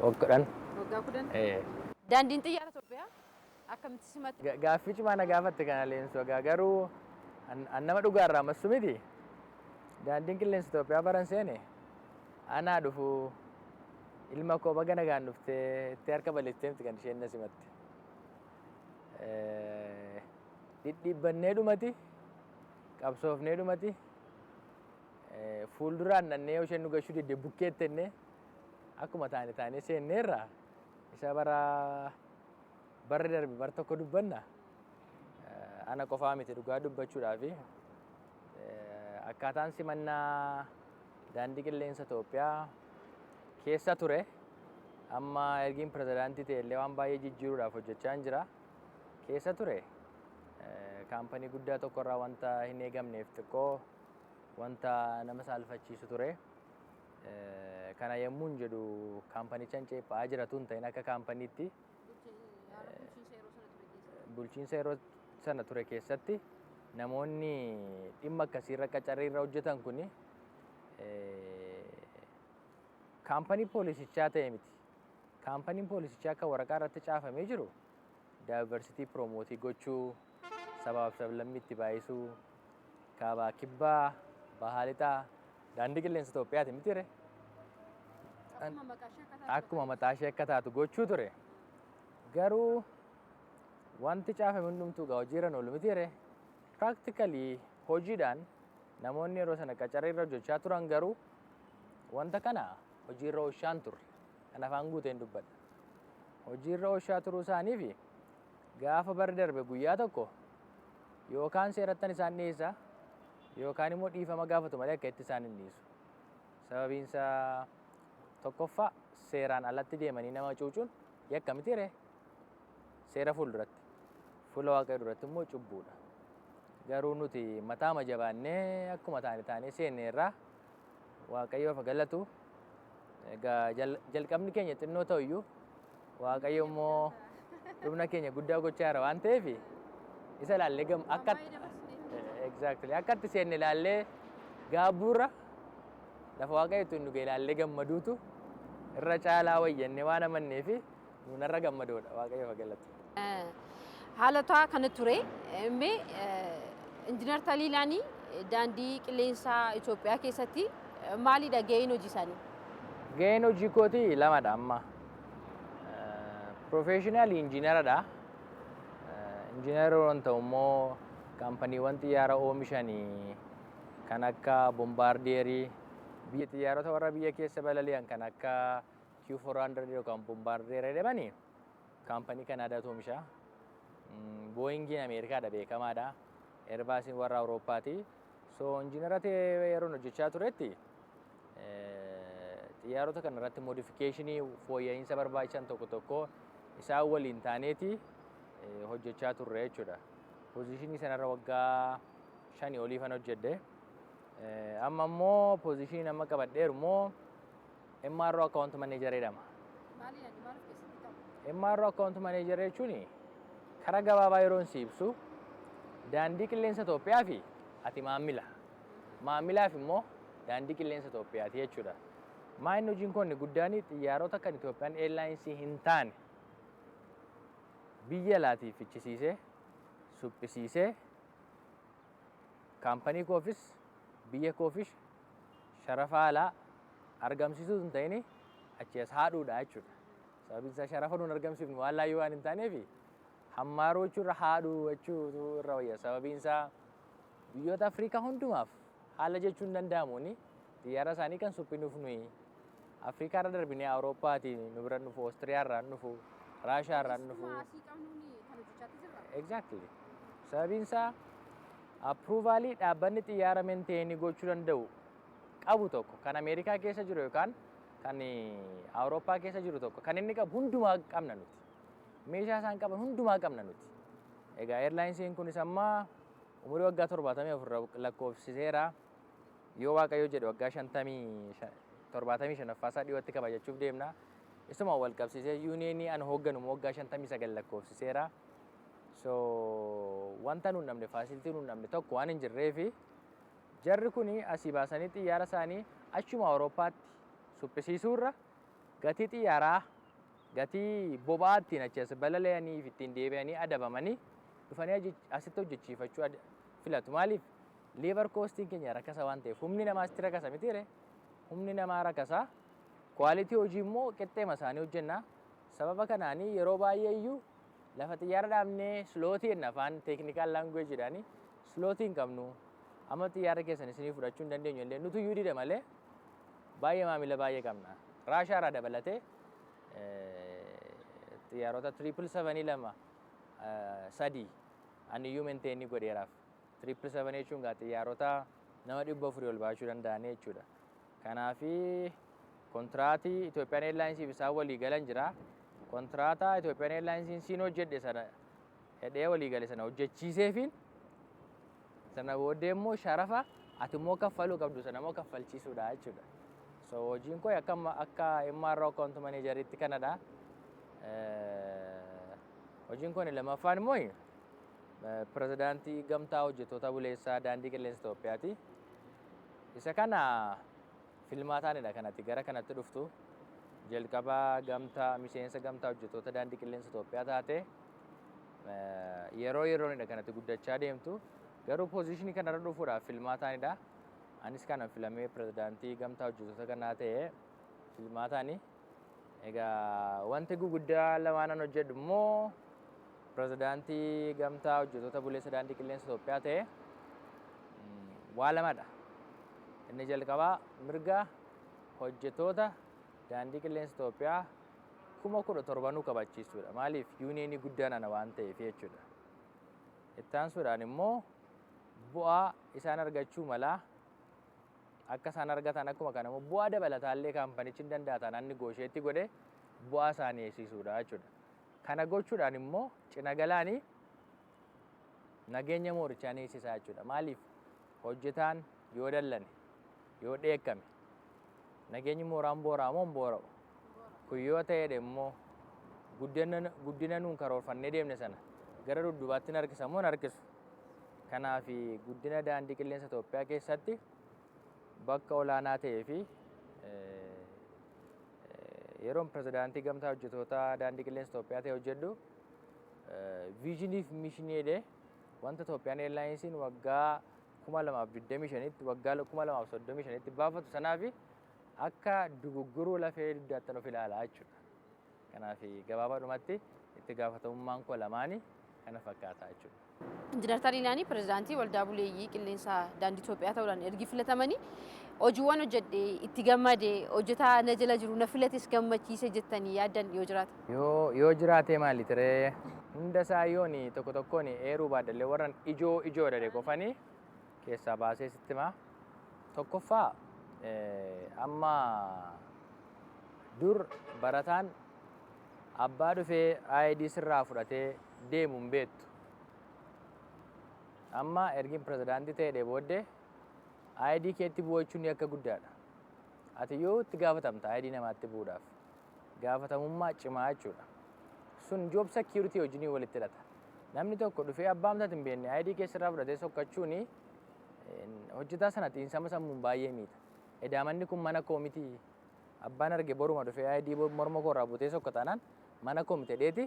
10. Waggaa 10. Daandiin Xiyyaara Itoophiyaa akkamitti simatte? Gaaffii cimaa na gaafatte kana, Leensu. Egaa garuu an nama dhugaarraa massu miti. Daandiin Qilleensa Itoophiyaa baran seene, anaa dhufu ilma koo, baga nagaan dhuftee itti harka balleessitee miti kan isheen na simatte. Dhidhiibbannee dhumati, qabsoofnee dhumati, fuulduraan nannee yoo isheen nu gashuu didde bukkeettennee akkuma taane taanee seenneerra. Isa bara barri darbe bar tokko dubbanna. Ana qofaa miti, dhugaa dubbachuudhaafi akkaataan simannaa Daandii Qilleensa Itoophiyaa keessa ture, amma ergiin pirezidaantii ta'e illee waan baay'ee jijjiiruudhaaf hojjechaa jira. Keessa ture kaampanii guddaa tokkorraa wanta hin eegamneef xiqqoo wanta nama saalfachiisu ture. Kana yommuun jedhu kaampanichaan ceephaa jiratu hin ta'in, akka kaampaniitti bulchiinsa yeroo sana ture keessatti namoonni dhimma akkasiirra qacarriirra hojjetan kuni kaampanii poolisichaa ta'e miti. Kaampaniin poolisichaa akka waraqaa irratti caafamee jiru diversity promote gochuu, sabaaf sablammii itti baay'isuu, kaabaa kibbaa, bahaa lixaa, Daandii Qilleensa Itoophiyaati miti re? Akkuma mataa ishee akka taatu gochuu ture. Garuu wanti caafame hundumtuu gaa hojiirra oolu miti re? Practically hojiidhaan namoonni yeroo sana qacarrii irra hojjechaa turan garuu wanta kana hojiirra oolchaan turre. Kan afaan guuteen dubbadha. Hojiirra oolchaa turuu isaanii fi gaafa barri darbe guyyaa tokko yookaan seerattan isaan dhiyeessa yookaan immoo dhiifama gaafatu malee akka itti isaan hin dhiisu. Sababiin isaa, tokkoffaa, seeraan alatti deemanii nama cuucuun yakka miti ree? Seera fuulduratti. Fuula Waaqayyoo duratti immoo cubbuudha. Garuu nuti mataama jabaannee akkuma taane taanee seenneerraa, Waaqayyoof galatu. Egaa jalqabni keenya xinnoo ta'u iyyuu, Waaqayyo immoo dhumna keenya guddaa gochaa jira waan ta'eef, isa ilaallee akka, exactly, akka itti seenne ilaallee gaabbuurra lafa Waaqayyo ittiin dhuge ilaallee gammaduutu irra caalaa wayyannee waan amannee fi nuunarra gammadoodha. Waaqayyoof galatu. Haalota kana ture. Mee Injiinar Taliilaanii Daandii Qilleensaa Itoophiyaa keessatti maalidha gaheen hojii isaanii? Gaheen hojii kootii lamadha amma. Professional injiinaradha. Injiinara yeroo ta'u immoo kaampaniiwwan xiyyaara oomishanii kan akka Bombardierii, biyya xiyyaarota warra biyya keessa balali'an kan akka Q400 yookaan Bombardier jedhamanii kaampanii Kanaadaatu oomisha. Boeingiin Ameerikaadha, beekamaadha. Airbusiin warra Awurooppaati. So injiinara ta'ee yeroon hojjechaa turetti xiyyaarota kana irratti modificationii, fooyya'insa barbaachisan tokko tokko isaan waliin taaneeti hojjechaa turre jechuudha. Positionii sanarra waggaa 5 oliifan hojjedhe. Amma immoo positionii amma qabadheeru immoo MRO Account Manager jedhama. MRO Account Manager jechuun karaa gabaabaa yeroon si ibsu, Daandii Qilleensa Itoophiyaa fi ati maamila. Maamilaaf immoo Daandii Qilleensa Itoophiyaati jechuudha. Maa inni hojiin koo inni guddaan xiyyaarota kan Itoophiyaan Airlines hin taane biyya alaatiif fichisiisee, suphisiisee, kaampanii koofis biyya koofis sharafa alaa argamsiisuu hin ta'in achi as haadhuudha jechuudha. Sababiin isaa sharafa nuun argamsiifnu waan laayyoo waan hin taaneef hammaaruu jechuurra haadhuu jechuutu irra wayya. Sababiin isaa biyyoota Afrikaa hundumaaf haala jechuun hin danda'amuuni xiyyaara isaanii kan suphinuuf nuyi Afrikaa irra darbinee Awurooppaatii nu bira dhufu, Oostiriyaa irraa dhufu, Raashaa irraa dhufu. Asii qabnuun kan hojjechaatti jirra. Exactly. Sababiin isaa approval dhaabbanni xiyyaara maintain gochuu danda'u qabu tokko kan Ameerikaa keessa jiru yookaan kan Awurooppaa keessa jiru tokko kan inni qabu hundumaa qabna nuti. Meeshaa isaan qaban hundumaa qabna nuti. Egaa airlinesiin kunis amma umurii waggaa 74 lakkoofsiseera. Yoo Waaqayyo jedhe waggaa 75ffaa isaa dhiyootti kabajachuuf deemna. Isuma wal qabsiisee unionii an hoogganu waggaa 59 lakkoofsiseera. So wanta nuun dhabne, facility nuun dhabne tokko waan hin jirreefi jarri kun asii baasanii xiyyaara isaanii achuma Awurooppaatti suphisiisuurra gatii xiyyaaraa, gatii boba'aa ittiin achi as balali'anii fi ittiin deebi'anii adabamanii dhufanii asitti hojjechiifachuu filatu. Maaliif? Labor costiin keenya rakasa waan ta'eef, humni namaa asitti rakasa miti ree? Humni namaa rakasa. Quality hojii immoo qixxeema isaanii hojjenna. Sababa kanaanii yeroo baay'ee iyyuu lafa xiyyaara dhaabnee slotii jenna, afaan technical languageiidhaani, slotii hin qabnu. Amma xiyyaara keessan isinii fudhachuu hin dandeenyu illee nutu iyyuu dida malee baay'ee maamila baay'ee qabna. Raashaa irraa dabalatee xiyyaarota 777 lama sadii ani iyyuu maintain godheeraaf. 777 jechuun gaa xiyyaarota nama 400 ol baachuu danda'anii jechuudha. Kanaafi kontiraatii Itoophiyaan Airlinesiif isaan walii galan jira. Kontiraataa Itoophiyaan Airlinesiin siin hojjedhe sana hedhee walii gale sana hojjechiiseefiin sana booddee immoo sharafa ati immoo kaffaluu qabdu sana immoo kaffalchiisuudha jechuudha. So hojiin koo akka MRO account manageriitti kanadha. Hojiin koo inni lammaffaan immoo pirezidaantii gamtaa hojjettoota buleessaa daandii qilleensa Itoophiyaati. Isa kana filmaataanidha kanatti gara kanatti dhuftu. Jalqaba gamtaa miseensa gamtaa hojjettoota daandii qilleensa Itoophiyaa taate yeroo yeroonidha kanatti guddachaa deemtu. Garuu positionii kanarra dhufuudhaaf filmaataanidha. Anis kana filamee pirezidaantii gamtaa hojjettoota kanaa ta'e filmaataani. Egaa wanti guguddaa lamaanan hojjedhu immoo pirezidaantii gamtaa hojjettoota buleessa daandii qilleensa Itoophiyaa ta'e waa lamadha. Inni jalqabaa mirga hojjettoota daandii qilleensa Itoophiyaa 17,000 kabachiisuudha. Maaliif? Unionii guddaan ana waan ta'eef jechuudha. Itti aansuudhaan immoo bu'aa isaan argachuu malaa akka isaan argatan, akkuma kana immoo bu'aa dabalataallee kaampanichi hin danda'a taanaan negotiate godhe bu'aa isaanii eegsisuudha jechuudha. Kana gochuudhaan immoo cina galaanii nageenya moorichaa ni eegsisaa jechuudha. Maaliif? Hojjetaan yoo dallane, yoo dheekkame, nageenyi mooraan boora'a moo hin boora'u? Kun yoo ta'edha immoo guddina nuun karoorfannee deemne sana gara dudduubaatti hin harkisa moo hin harkisu? Kanaaf guddina daandii qilleensa Itoophiyaa keessatti bakka olaanaa ta'ee fi yeroon pirezidaantii gamtaa hojjettoota daandii qilleensa Itoophiyaa ta'e hojjedhu visionii fi missionii jedhee wanta Itoophiyaan Airlinesiin waggaa 2025tti, waggaa 2035tti baafatu sanaaf akka dugugguruu lafee dugdaattan of ilaalaa jechuudha. Kanaaf gabaabaadhumatti itti gaafatamummaan koo lamaanii kana fakkaata jechuudha. Injiinar Taliilaanii pirezidaantii waldaa buleeyyii qilleensaa daandii Itoophiyaa ta'uudhaan ergi filatamanii hojiiwwan hojjedhe itti gammade, hojjetaa na jala jiru na filates gammachiise jettanii yaaddan yoo jiraate. Yoo jiraate maali tiree, hunda isaa yooni tokko tokkoon eeruu baadhallee warran ijoo ijoodha dhe qofanii keessaa baasee sitti himaa. Tokkoffaa, amma dur barataan abbaa dhufee ID sirraa fudhatee deemu hin beektu. Amma ergin pirezidaantii ta'ee booddee ID keetti bu'achuun akka guddaadha. Ati yoo itti gaafatamta ID namaatti bu'uudhaaf. Gaafatamummaa cimaa jechuudha. Sun job security wajjin walitti hidhata. Namni tokko dhufee abbaa amtaati hin beekne ID keessarraa fudhatee sokkachuun hojjetaa sana xiinsama sammuun baay'ee miidha. Edaamanni kun mana koo miti. Abbaan arge boruma dhufee ID morma koo irraa butee sokka taanaan mana koo miti dheeti.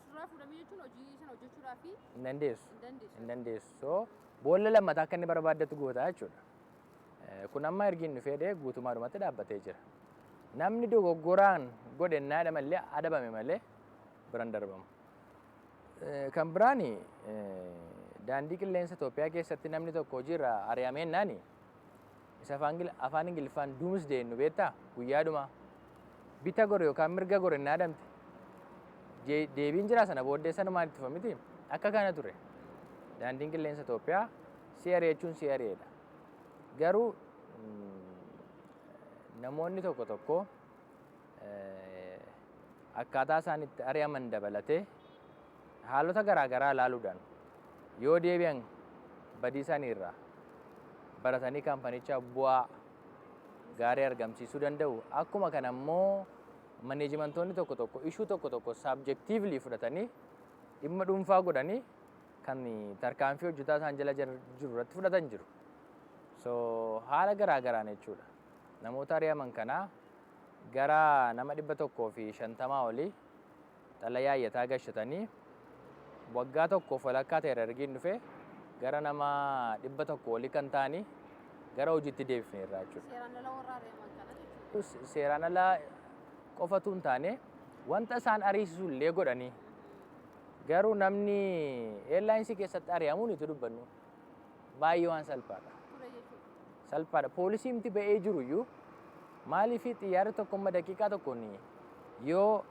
Suuraa fuudhamee jechuun hojii sana hojjechuudhaaf hin dandeessu. Hin dandeessu. Hin dandeessu. So boolla lammataa akka inni barbaaddatu goota jechuudha. Kun amma ergiin dhufee dee guutumaadhumatti dhaabbatee jira. Namni dogoggoraan godhe naadha malee, adabame malee biran darbamu. Kan biraani, daandii qilleensa Itoophiyaa keessatti namni tokko hojiirraa ari'ameennaani isa afaan Ingiliffaan doomsday nu beektaa, guyyaadhuma bita gore yookaan mirga gore innaa adamte deebiin jira sana booddee sanumaan itti miti akka kana ture. Daandiin qilleensa Itoophiyaa si ari'achuun si ari'eedha. Garuu namoonni tokko tokko akkaataa isaan itti ari'aman dabalatee haalota garaa garaa ilaaluudhaan yoo deebi'an badii isaanii irraa baratanii kaampanicha bu'aa gaarii argamsiisuu danda'u. Akkuma kana immoo maneejimantoonni tokko tokko issue tokko tokko subjectively fudhatanii, dhimma dhuunfaa godhanii kan tarkaanfii hojjetaa isaan jala jiru irratti fudhatan jiru. So haala garaa garaan jechuudha. Namoota ari'aman kanaa gara nama 150 olii xalayaa iyyataa gashatanii waggaa tokkoof walakkaa ta'e ergiin dhufe gara nama 100 olii kan ta'anii gara hojiitti deebifneerra jechuudha. Seeraan ala warra ari'aman kana jechuudha. Seeraan alaa qofatu hin taane, wanta isaan ariisisu illee godhanii, garuu namni airlines keessatti ari'amuun itti dubbannu baay'ee waan salphaadha. Ture jechuudha. Salphaadha. Poolisiin ba'ee jiru iyyuu maaliif xiyyaarri tokko amma daqiiqaa tokkoon yoo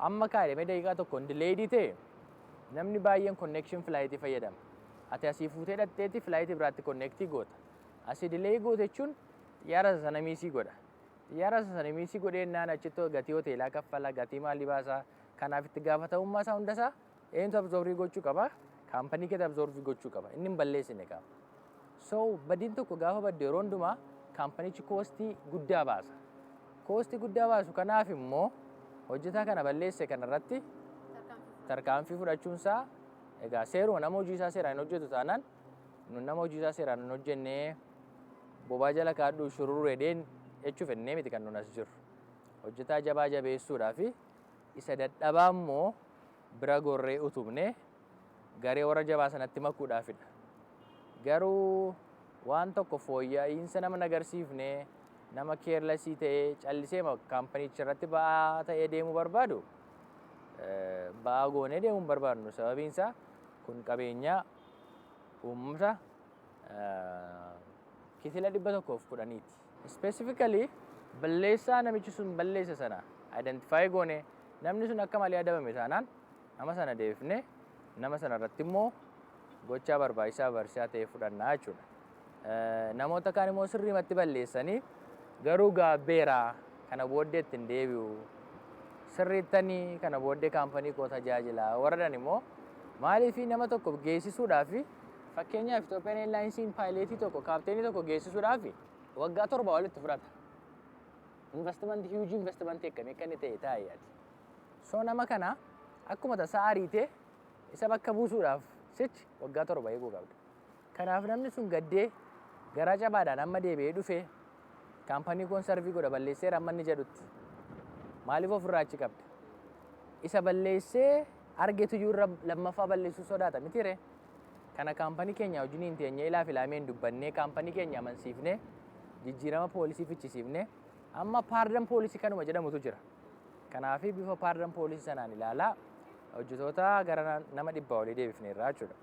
amma kaadhame daqiiqaa tokkoon delayed ta'e, namni baay'een connection flight fayyadama. Ati asii fuutee dhaqxeetti flight biraatti connect goota. Asii delay goote jechuun xiyyaara sana miss godha. Xiyyaara sana miss godhee naan achitti gatii hoteelaa kaffala, gatii maalii baasaa. Kanaaf itti gaafatamummaa isaa hundasaa eenyutu absorb gochuu qaba? Kaampanii keetu absorb gochuu qaba. Inni hin balleessine qaba. So badiin tokko gaafa badde yeroo hundumaa kaampanichi cost guddaa baasa. Cost guddaa baasu kanaaf immoo hojjetaa kana balleesse kanarratti tarkaanfii fudhachuunsaa egaa seeruma. Nama hojii isaa seeraan hin hojjetu taanaan, nu nama hojii isaa seeraan hin hojjennee bobaa jala kaadhu shururuu edeen jechuuf ennee miti kan nun as jirru. Hojjetaa jabaa jabeessuudhaa fi isa dadhabaa immoo bira gorree utubnee garee warra jabaa sanatti makuudhaafidha. Garuu waan tokko fooyyaa'iinsa nama agarsiifnee nama careless ta'ee callisee kaampanicha irratti ba'aa ta'ee deemuu barbaadu ba'aa goonee deemuu hin barbaadnu. Sababiin isaa kun qabeenya uummata kitila 110ti. Specifically balleessaa namichi sun balleessa sana identify goone, namni sun akka malee adabame taanaan nama sana deebifnee nama sana irratti immoo gochaa barbaachisaa barsiisaa ta'e fudhannaa jechuudha. Namoota kaan immoo sirriimatti balleessanii garuu gaabbeera, kana booddee ittiin deebi'u, sirriittanii kana booddee kaampanii koo tajaajila warradhan immoo, maaliif nama tokko geessisuudhaaf, fakkeenyaaf Itoophiyaan Airlinesiin pilot tokko, kaapteenii tokko geessisuudhaaf waggaa 7 walitti fudhata. Investment, huge investment akkamii akka inni ta'e taa'e ati. So nama kana akkuma tasaa ariitee isa bakka buusuudhaaf sichi waggaa 7 eeguu qabda. Kanaaf namni sun gaddee garaa cabaadhaan amma deebi'ee dhufee kaampanii koon serve godha, balleesseera amma inni jedhutti maaliif ofirraa achi qabda? Isa balleessee argetu iyyuu irra lammaffaa balleessuu sodaata miti ree? Kana kaampanii keenya wajjin hin teenyee ilaaf ilaameen dubbannee, kaampanii keenya amansiifnee, jijjiirama policy fichisiifnee, amma pardon policy kanuma jedhamutu jira. Kanaaf bifa pardon policy sanaan ilaalaa hojjetoota gara nama 100 olii deebifneerra jechuudha.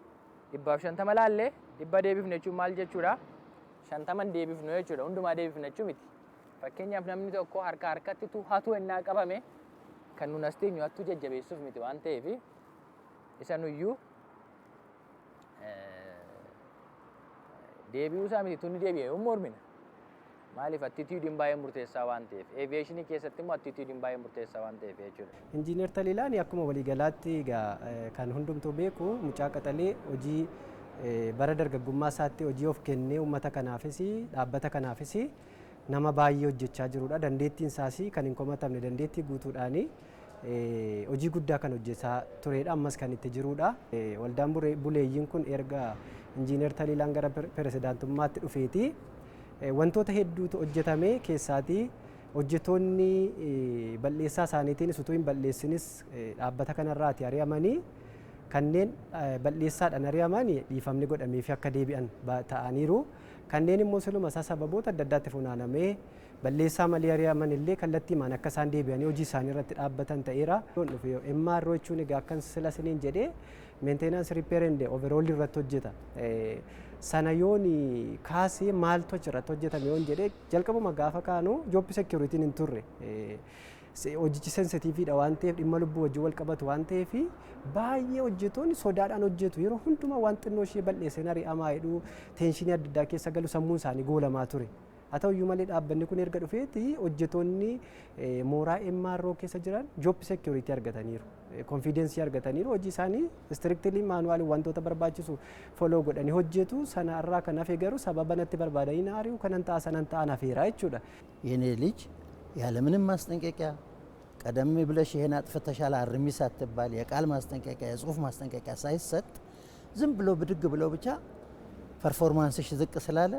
150 laallee 100 deebifne jechuun maal jechuudha? 50 deebifnu jechuudha. Hundumaa deebifne jechuu miti. Fakkeenyaaf namni tokko harka harkatti tu hatu ennaa qabame kan nun as teenyu hattuu jajjabeessuuf miti waan ta'eef isa nuyyuu deebi'uu isaa miti, tunni deebi'e yommuu mormina. Maaliif attitudeiin baay'ee murteessaa waan ta'eef, aviation keessatti immoo attitudeiin baay'ee murteessaa waan ta'eef jechuudha. Injiinar Taliilaan akkuma waliigalaatti egaa kan hundumtuu beeku mucaa qaxalee hojii bara dargaggummaa isaatti hojii of kennee uummata kanaafis dhaabbata kanaafis nama baay'ee hojjechaa jirudha. Dandeettiin isaas kan hin komatamne, dandeettii guutuudhaani hojii guddaa kan hojjechaa turedha. Ammas kan itti jirudha. Waldaan buleeyyiin kun erga Injiinar Taliilaan gara pirezidaantummaatti dhufeeti wantoota hedduutu hojjetame keessaatii Hojjettoonni balleessaa isaaniitiinis utuu hin balleessinis dhaabbata kanarraati ari'amanii, kanneen balleessaadhaan ari'amanii dhiifamni godhameef akka deebi'an ta'aniiru. Kanneen immoo siluma isaa sababoota adda addaatti funaanamee balleessaa malee ari'aman illee kallattiimaan akka isaan deebi'anii hojii isaanii irratti dhaabbatan ta'eera. MRO jechuun egaa akkan sila siniin jedhee maintenance, repair and overhaul irratti hojjeta. Sana yoon kaasee maaltu achirratti hojjetame yoon jedhee, jalqabuma gaafa kaanu job securityn hin turre. Hojichi sensitiveiidha waan ta'eef, dhimma lubbuu wajjin wal qabatu waan ta'eef, baay'ee hojjetoonni sodaadhaan hojjetu. Yeroo hundumaa waan xinnoo ishee balleesseen ari'amaa jedhu, tensionii adda addaa keessa galu, sammuun isaanii goolamaa ture. Haa ta'uyyuu malee, dhaabbanni kun erga dhufeeti hojjetoonni mooraa MRO keessa jiran job security argataniiru. Confidenceii argataniiru. Hojii isaanii strictly manualii wantoota barbaachisu follow godhanii hojjetu. Sana irraa kan hafe garuu sababa natti barbaadanii na ari'u, kanan ta'a, sanan ta'an hafeera jechuudha. የኔ ልጅ ያለምንም ማስጠንቀቂያ፣ ቀደም ብለሽ ይሄን አጥፍተሻል አርሚ ሳትባል፣ የቃል ማስጠንቀቂያ የጽሁፍ ማስጠንቀቂያ ሳይሰጥ፣ ዝም ብሎ ብድግ ብለው ብቻ performance ሽ ዝቅ ስላለ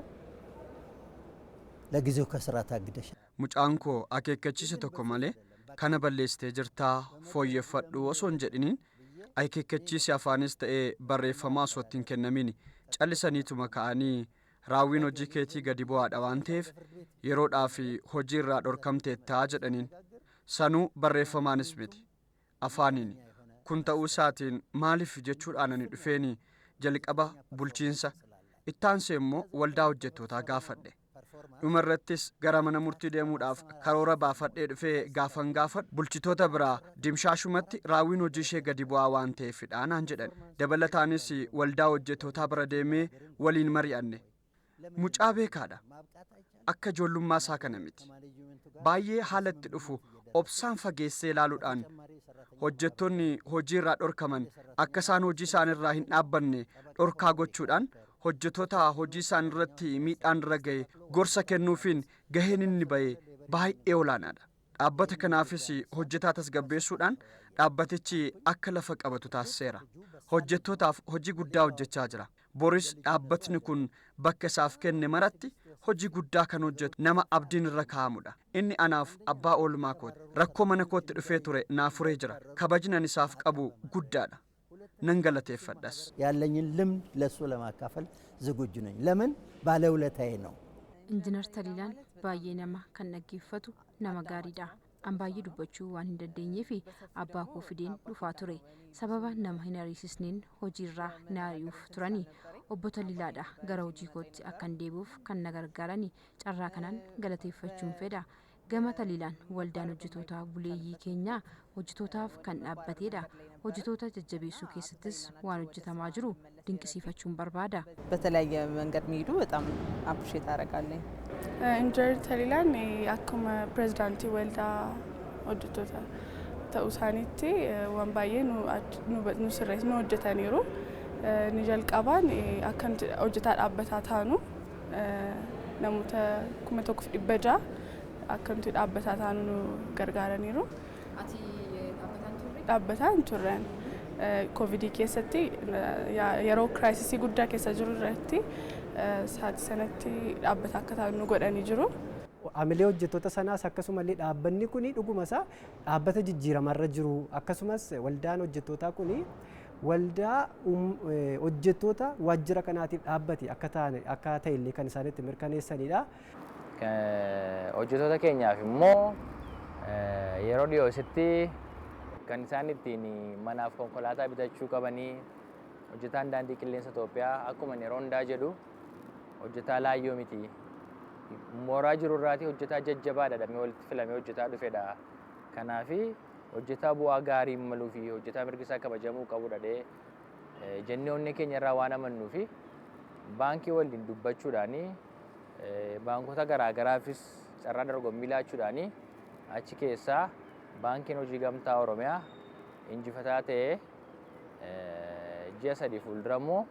ለጊዜው ከስራ ታግደሻል። Mucaan koo akeekkachiisa tokko malee kana balleessitee jirtaa, fooyyeffadhu osoo hin jedhiniin, akeekkachiisi afaanis ta'ee barreeffamaa osoo itti hin kennamin, callisaniituma ka'anii raawwiin hojii keetii gadi bu'aadha waan ta'eef yeroodhaaf hojii irraa dhorkamteettaa jedhaniin. Sanuu barreeffamaanis miti, afaaniin. Kun ta'uu isaatiin maaliif jechuudhaan ani dhufeeni jalqaba bulchiinsa, ittaansee immoo waldaa hojjettootaa gaafadhe. Dhuma irrattis gara mana murtii deemuudhaaf karoora baafadhee dhufee gaafan gaafadhu, bulchitoota biraa dimshaashumatti raawwiin hojii ishee gadi bu'aa waan ta'eefidha naan jedhan. Dabalataanis waldaa hojjettootaa bira deemee waliin mari'anne. Mucaa beekaadha. Akka ijoollummaa isaa kana miti. Baay'ee haala itti dhufu obsaan fageessee ilaaluudhaan hojjettoonni hojii irraa dhorkaman akka isaan hojii isaan irraa hin dhaabbanne dhorkaa gochuudhaan, hojjettoota hojii isaan irratti miidhaan irra ga'e gorsa kennuufiin gaheen inni ba'e baay'ee olaanaadha. Dhaabbata kanaafis hojjetaa tasgabbeessuudhaan dhaabbatichi akka lafa qabatu taasiseera. Hojjettootaaf hojii guddaa hojjechaa jira. Boris dhaabbatni kun bakka isaaf kenne maratti hojii guddaa kan hojjetu nama abdiin irra kaa'amudha. Inni anaaf abbaa oolmaa kooti. Rakkoo mana kootti dhufee ture naa furee jira. Kabajni ani isaaf qabu guddaadha. Nan galateeffadhas. ያለኝን ልምድ ለእሱ ለማካፈል ዝግጁ ነኝ። ለምን? ባለውለታዬ ነው። Injiinar Taliilaan baay'ee nama kan dhaggeeffatu nama gaariidha. An baay'ee dubbachuu waan hin dandeenyeef abbaa koo fideen dhufaa ture. Sababa nama hin ariisisneen hojiirraa na ari'uuf turani. Obbo Taliilaadha gara hojii kootti akkan deebi'uuf kan na gargaarani. Carraa kanaan galateeffachuun fedha. Gama Taliilaan waldaan hojjetoota buleeyyii keenyaa hojjetootaaf kan dhaabbatedha. Hojjetoota jajjabeessuu keessattis waan hojjetamaa jiru dinqisiifachuun barbaada. በተለያየ መንገድ የሚሄዱ በጣም appreciate አደርጋለኝ። Injiinar Taliilaan akkuma pirezidaantii waldaa hojjettoota ta'uu isaaniitti waan baay'ee nu sirreessa nu hojjetaniiru. Ni jalqabaan akka nuti hojjetaa dhaabbataa taanu, namoota 1600 akka nuti dhaabbataa taanu nu gargaaraniiru. Ati dhaabbataan turre? Dhaabbataa hin turren. Koovidii keessatti, yeroo crisisii guddaa keessa jiru irratti, sa'aatii sanatti dhaabbata akka taanu nu godhanii jiru. Amilee hojjettoota sanaas akkasumallee dhaabbanni kun dhuguma isaa dhaabbata jijjiiramarra jiru, akkasumas waldaan hojjettootaa kun waldaa hojjettoota waajjira kanaatiif dhaabbate akka ta'an akka ta'e illee kan isaan itti mirkaneessanidha. Hojjettoota keenyaaf immoo yeroo dhiyoo asitti kan isaan ittiin manaaf konkolaataa bitachuu qabanii. Hojjetaan Daandii Qilleensa Itoophiyaa akkuma yeroo hundaa jedhu hojjetaa laayyoo miti. Mooraa jiru irraatii hojjetaa jajjabaadha damee walitti filamee hojjetaa dhufedha. Kanaafi hojjetaa bu'aa gaarii maluu fi hojjetaa mirgi isaa kabajamuu qabudha jennee onnee keenya irraa waan amannuu fi baankii waliin dubbachuudhaani, baankota garaagaraafis carraa dorgommii laachuudhaani, achi keessaa Baankiin Hojii Gamtaa Oromiyaa injifataa ta'ee ji'a 3 fuuldura immoo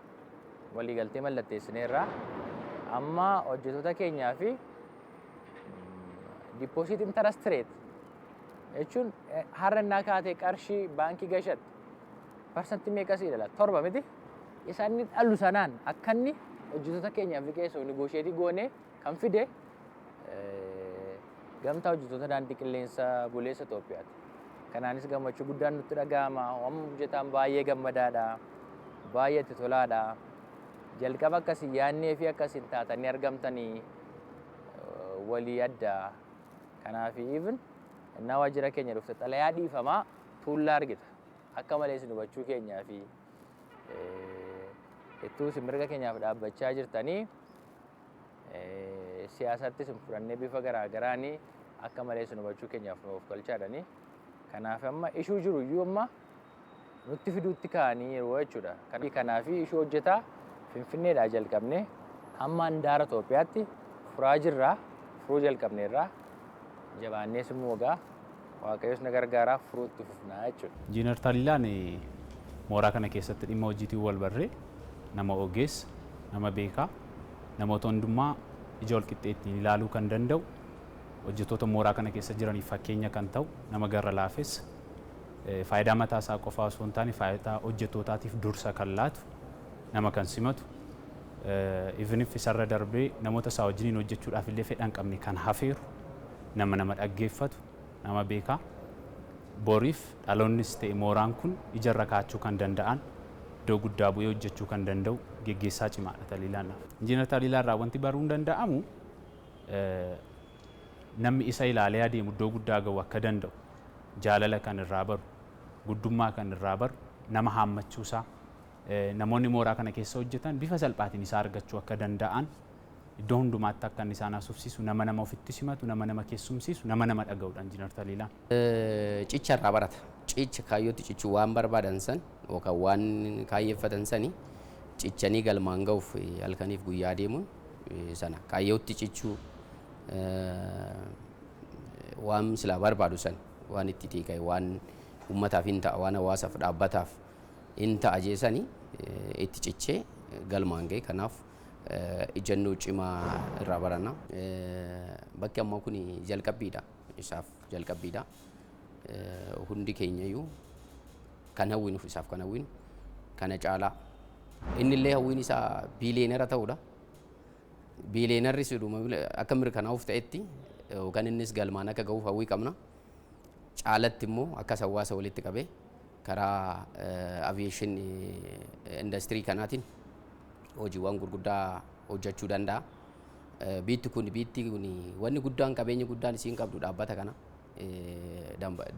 waliigaltee mallatteessineerra. Amma hojjettoota keenyaa fi deposit interest rate jechuun har'a innaa kaatee qarshii baankii gashatte parsantii meeqa sii dhala? 7 miti. Isaan inni dhalu sanaan akka inni hojjettoota keenyaaf liqeessu negotiate goonee kan fide. Gamtaa Hojjettoota Daandii Qilleensaa Buleessa Itoophiyaati. Kanaanis gammachuu guddaan nutti dhaga'ama. Amma hojjetaan baay'ee gammadaadha. Baay'ee itti tolaadha. Jalqaba akkasii yaadnee fi akkasiin taatanii argamtanii walii adda. Kanaaf even innaa waajjira keenya dhufte xalayaa dhiifamaa tuullaa argita. Akka malee isin hubachuu keenyaa fi ittuu isin mirga keenyaaf dhaabbachaa jirtanii siyaasatti isin fudhannee bifa garaa garaanii akka malee isin hubachuu keenyaaf nu of galchaadhanii. Kanaaf amma ishuu jiru iyyuu amma nutti fiduutti ka'anii yeroo jechuudha. Kanaaf ishuu hojjetaa Finfinneedhaa jalqabnee hamma handaara Itoophiyaatti furaa jirraa, furuu jalqabneerraa, jabaannees immoo egaa Waaqayyos na gargaaraa furuutti fufnaa jechuudha. Injiinar Taliilaan mooraa kana keessatti dhimma hojiitiin wal barree, nama ogeessa, nama beekaa, namoota hundumaa ija wal qixxee ittiin ilaaluu kan danda'u, hojjettoota mooraa kana keessa jiraniif fakkeenya kan ta'u, nama garra laafessa, faayidaa mataa isaa qofaa osoo hin taane faayidaa hojjettootaatiif dursa kan laatu, nama kan simatu, even if isarra darbee namoota isaa wajjiniin hojjechuudhaaf illee fedha hin qabne kan hafeeru, nama nama dhaggeeffatu, nama beekaa, boriif dhaloonnis ta'e mooraan kun ijarra kaachuu kan danda'an, iddoo guddaa bu'ee hojjechuu kan danda'u geggeessaa cimaadha Taliilaan. Injiinar Taliilaa irraa wanti baruun danda'amu, namni isa ilaalee adeemu iddoo guddaa ga'uu akka danda'u, jaalala kan irraa baru, guddummaa kan irraa baru, nama haammachuusaa, namoonni mooraa kana keessa hojjetan bifa salphaatiin isaa argachuu akka danda'an, iddoo hundumaatti akka inni isaan haasofsiisu, nama nama ofitti simatu, nama nama keessumsiisu, nama nama dhaga'udha Injiinar Taliilaan. Cicha irraa barata. Cicha kaayyootti cichuu, waan barbaadan san yookaan waan kaayyeeffatan sani cichanii galmaan ga'uuf halkaniif guyyaa deemuun sana kaayyootti cichuu, waan silaa barbaadu san, waan itti xiiqa'e, waan uummataaf hin ta'a, waan hawaasaaf dhaabbataaf hin ta'a jeesani itti cichee galmaan ga'e. Kanaaf ijannoo cimaa irraa baranna. Bakki ammaa kun jalqabbiidha. Isaaf jalqabbiidha. Hundi keenyayyuu kan hawwinuuf, isaaf kan hawwinu kana caalaa. Inni illee hawwiin isaa biiliyeenara ta'uudha. Biiliyeenarri sidhuma akka mirkanaa'uuf ta'etti yookaan innis galmaan akka ga'uuf hawwii qabna. Caalatti immoo akkas hawaasa walitti qabee karaa aviation industry kanaatiin hojiiwwan gurguddaa hojjechuu danda'a. Biitti kun wanni guddaan, qabeenyi guddaan isiin qabdu dhaabbata kana,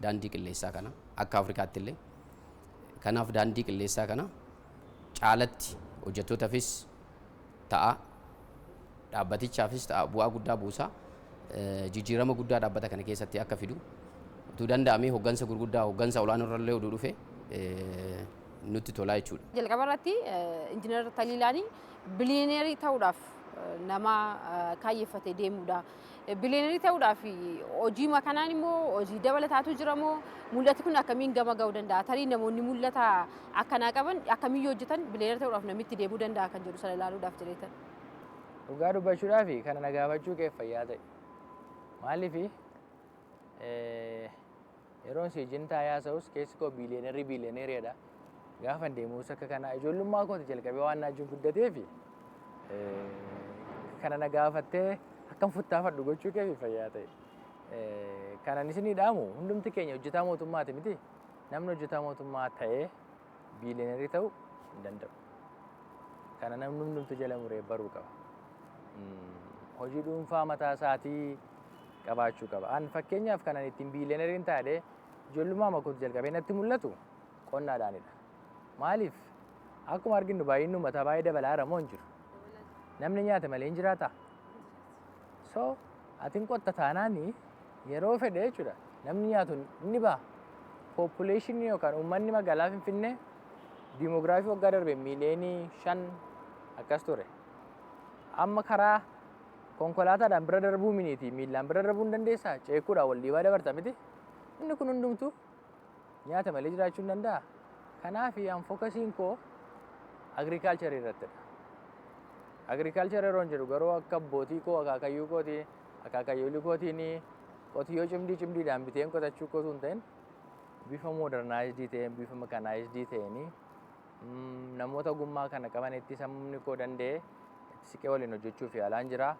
daandii qilleensaa kana, akka Afrikaatti illee. Kanaaf daandii qilleensaa kana caalatti hojjettootaafis ta'a, dhaabbatichaafis ta'a, bu'aa guddaa buusa, jijjiirama guddaa dhaabbata kana keessatti akka fidu, utuu danda'amee hoggansa gurguddaa, hoggansa olaanoo irrallee oduu dhufe nutti tolaa jechuudha. Jalqaba irratti Injiinar Taliilaan biliyeenerii ta'uudhaaf nama kaayyeffatee deemudha. Biliyeenerii ta'uudhaaf hojii kanaan immoo hojii dabalataatu jira moo, mul'ati kun akkamiin gama ga'uu danda'a? Tarii namoonni mul'ata akkanaa qaban akkamiin yoo hojjetan biliyeenerii ta'uudhaaf namitti deemuu danda'a kan jedhu sana ilaaluudhaaf jedheetan. Dhugaa dubbachuudhaaf kana na gaafachuu kee fayyaa ta'e. Maaliif, yeroon si wajjin taa'ee haasa'us keessi koo biiliyeenarii biiliyeeneriidha. Gaafa deemus akka kanaa ijoollummaa kooti jalqabee waan na wajjin guddateef kana na gaafattee akkam futtaafadhu gochuu kee fayyaa ta'e. Kanan isinii dhaamu, hundumti keenya hojjetaa mootummaati miti. Namni hojjetaa mootummaa ta'ee biiliyeenarii ta'uu hin danda'u. Kana namni hundumtu jala muree baruu qaba. Hojii dhuunfaa mataa isaatii qabaachuu qaba. An fakkeenyaaf kanan ittiin biiliyeenariin taa'ee ijoollummaa makooti jalqabee natti mul'atu qonnaadhaanidha. Maaliif, akkuma arginu baay'inni uummataa baay'ee dabalaa jira moo hin jiru? Namni nyaata malee hin jiraataa? So atiin qotta taanaani yeroo fedhe jechuudha. Namni nyaatu inni ba'a. Population yookaan uummanni magaalaa Finfinnee demography waggaa darbe miiliyoonii 5 akkas ture. Amma karaa konkolaataadhaan bira darbuu miniiti, miillaan bira darbuu hin dandeessaa, ceekuudhaan wal dhiibaa dabarta miti. Inni kun hundumtuu nyaata malee jiraachuu hin danda'a. Kanaaf an focusiin koo agriculture irrattidha. Agriculture yeroo jedhu garuu akka abbootii koo, akaakayyuu kootii, akaakayyoolii kootiin qotiyyoo cimdii cimdiidhaan biteen qotachuu kootu hin ta'in, bifa modernized ta'een, bifa mechanized ta'een, namoota ogummaa kana qabanitti sammuni koo danda'ee itti siqee waliin hojjechuuf yaalaan jira.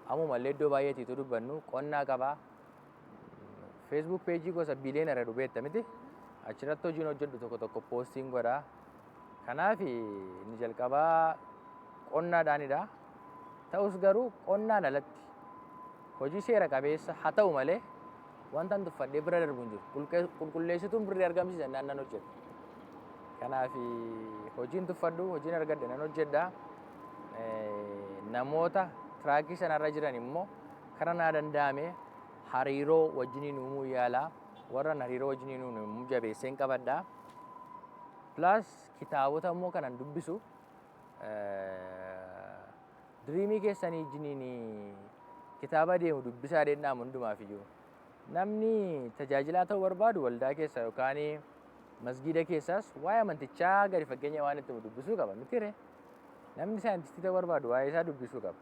Ammumallee iddoo baay'eetiitu dubbannu qonnaa qabaa. Facebook peejii gosa billionaire jedhu beekta miti. Achirratti hojiin hojjedhu tokko tokko postiin godha. Kanaaf inni jalqabaa qonnaadhaanidha. Ta'us garuu qonnaan alatti hojii seera qabeessa haa ta'u malee wanta an tuffadhee bira darbu hin jiru. Qulqulleessituun birrii argamsiisan nan hojjedha. Kanaaf hojiin tuffadhu, hojiin argadhe nan hojjedha. Namoota trackii sanarra jiran immoo karaa naa danda'ame hariiroo wajjiniin uumuu yaalaa. Warra hariiroo wajjiniin uumuu jabeesseen qabadha. Plus kitaabota immoo kanan dubbisu dreamii keessanii wajjiniin kitaaba deemu dubbisaa deemnaamu hundumaaf iyyuu. Namni tajaajilaa ta'uu barbaadu waldaa keessa yookaan masgiida keessaas waa'ee amantichaa gadi fageenya waan itti dubbisuu qaba miti ree. Namni saayintistii ta'uu barbaadu waa'ee isaa dubbisuu qaba.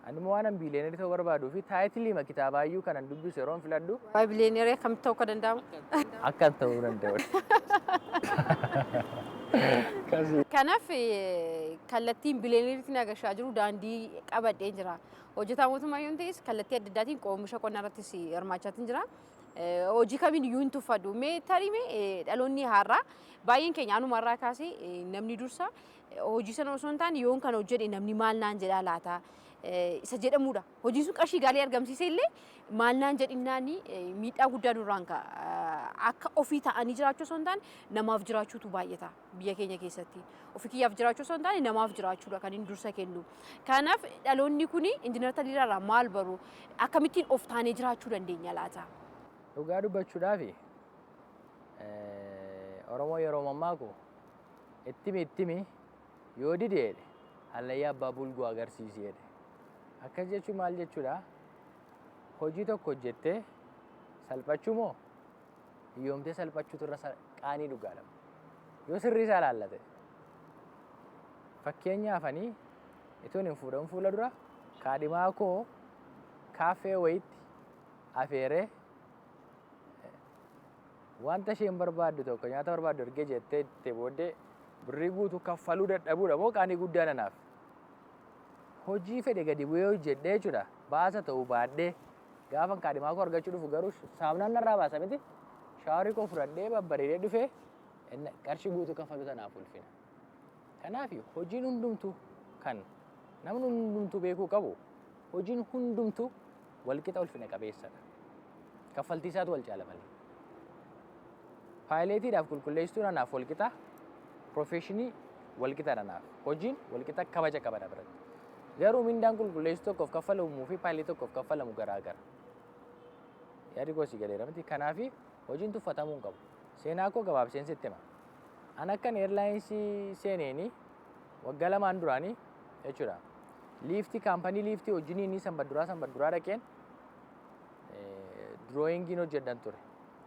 Ani immoo waan billionaireii ta'uu barbaaduu fi titleiima kitaabaayyuu kanan dubbisu yeroon filadhu. Waa'ee billionaireii akkamitti ta'uu akka danda'amu? Akka ta'uu danda'u. Kanaaf kallattiin billionaireiitti nagashaa jiru daandii qabadhee jira. Hojjetaa mootummaa yoo ta'es kallattii adda addaatiin oomisha qonnaa irrattis hirmaachaatiin jira. Hojii kamiin iyyuu hin tuffadhu. Mee tarii mee dhaloonni haaraa baay'een keenya anuma irraa kaasee namni dursa hojii sana osoo hin taane yoon kana hojjedhe namni maal naan jedhaa laata isa jedhamudha. Hojiin sun qarshii gaarii argamsiise illee maal naan jedhinnaani miidhaa guddaa nurraan ka'a. Akka ofii ta'anii jiraachuu osoo hin taane namaaf jiraachuutu baay'ata biyya keenya keessatti. Ofii kiyyaaf jiraachuu osoo hin taane namaaf jiraachuudha kan inni dursa kennu. Kanaaf dhaloonni kun injiinar Taliilaarraa maal baru, akkamittiin of taanee jiraachuu dandeenya laata? Dhugaa dubbachuudhaaf, Oromoo yeroo mammaaku ittimi ittimi yoo dide jedhe, hallayyaa abbaa bulguu agarsiisi jedhe. Akkas jechuun maal jechuudha? Hojii tokko hojjettee salphachuu moo hiyyoomtee salphachuutu irra qaanii dhugaadha? Yoo sirrii isaa ilaallate. Fakkeenyaaf ani itoon hin fuudhan fuula dura kaadhimaa koo kaaffee wayiitti afeeree wanta isheen barbaaddu tokko, nyaata barbaaddu ergee jettee itti booddee birrii guutuu kaffaluu dadhabuudha moo qaanii guddaa nanaaf? Hojii fedhe gadi bu'ee hojjedhee jechuudha. Baasa ta'uu baadhee gaafa kaadhimaa koo argachuu dhufu garuu saamunaan narraa baasa miti. Showerii koo fudhadhee babbareedee dhufee qarshii guutuu kaffaluu tanaaf ulfina. Kanaaf hojiin hundumtuu, kan namni hundumtuu beekuu qabu, hojiin hundumtuu walqixa ulfina qabeessadha. Kaffaltii isaatu wal caala malee. Pilotiidhaaf qulqulleessituun anaaf walqixa, professionii walqixa anaaf. Hojiin walqixa kabaja qaba na biratti. Garuu mindaan qulqulleessituu tokkoof kaffalamuu fi pilotii tokkoof kaffalamu garaa gara. Yaadi koo si galeera miti? Kanaaf hojiin tuffatamuu hin qabu. Seenaa koo gabaabseen sitti hima. An akkan airlinesii seeneeni waggaa 2n duraanii jechuudha. Liftii companyii liftii wajjiniin sanbadduraa dhaqeen drawingiin hojjedhan ture.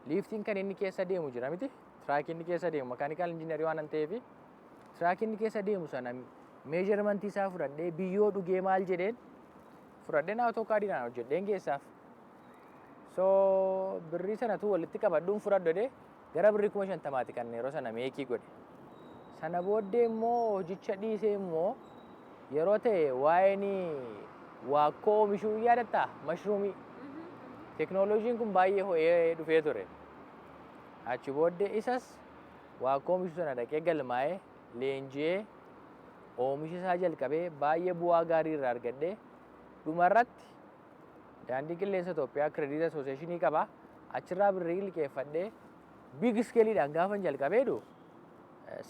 Liftiin kan inni keessa deemu jira miti? Trackii inni keessa deemu, mechanical engineerii waan ta'eef, trackii inni keessa deemu sana measurementii isaa fudhadhee, biyyoo dhugee, maal jedheen fudhadheen AutoCADiidhaan hojjedheen geessaaf. So birrii sanatu walitti qabadhuun fudhadhu jedhee gara birrii 50,000ti kan yeroo sana makeii godhe. Sana booddee immoo hojicha dhiisee immoo yeroo ta'e waa'een waakkoo oomishuu yaadattaa, mushroomii. Teknooloojiin kun baay'ee ho'ee dhufee ture. Achi booddee isas waakkoo oomishuu sana dhaqee galmaa'ee leenji'ee oomisha isaa jalqabee baay'ee bu'aa gaarii irraa argadhee dhumarratti Daandii Qilleensa Itoophiyaa credit associationii qaba. Achirraa birrii liqeeffadhee big scaleiidhaan gaafan jalqabeedhu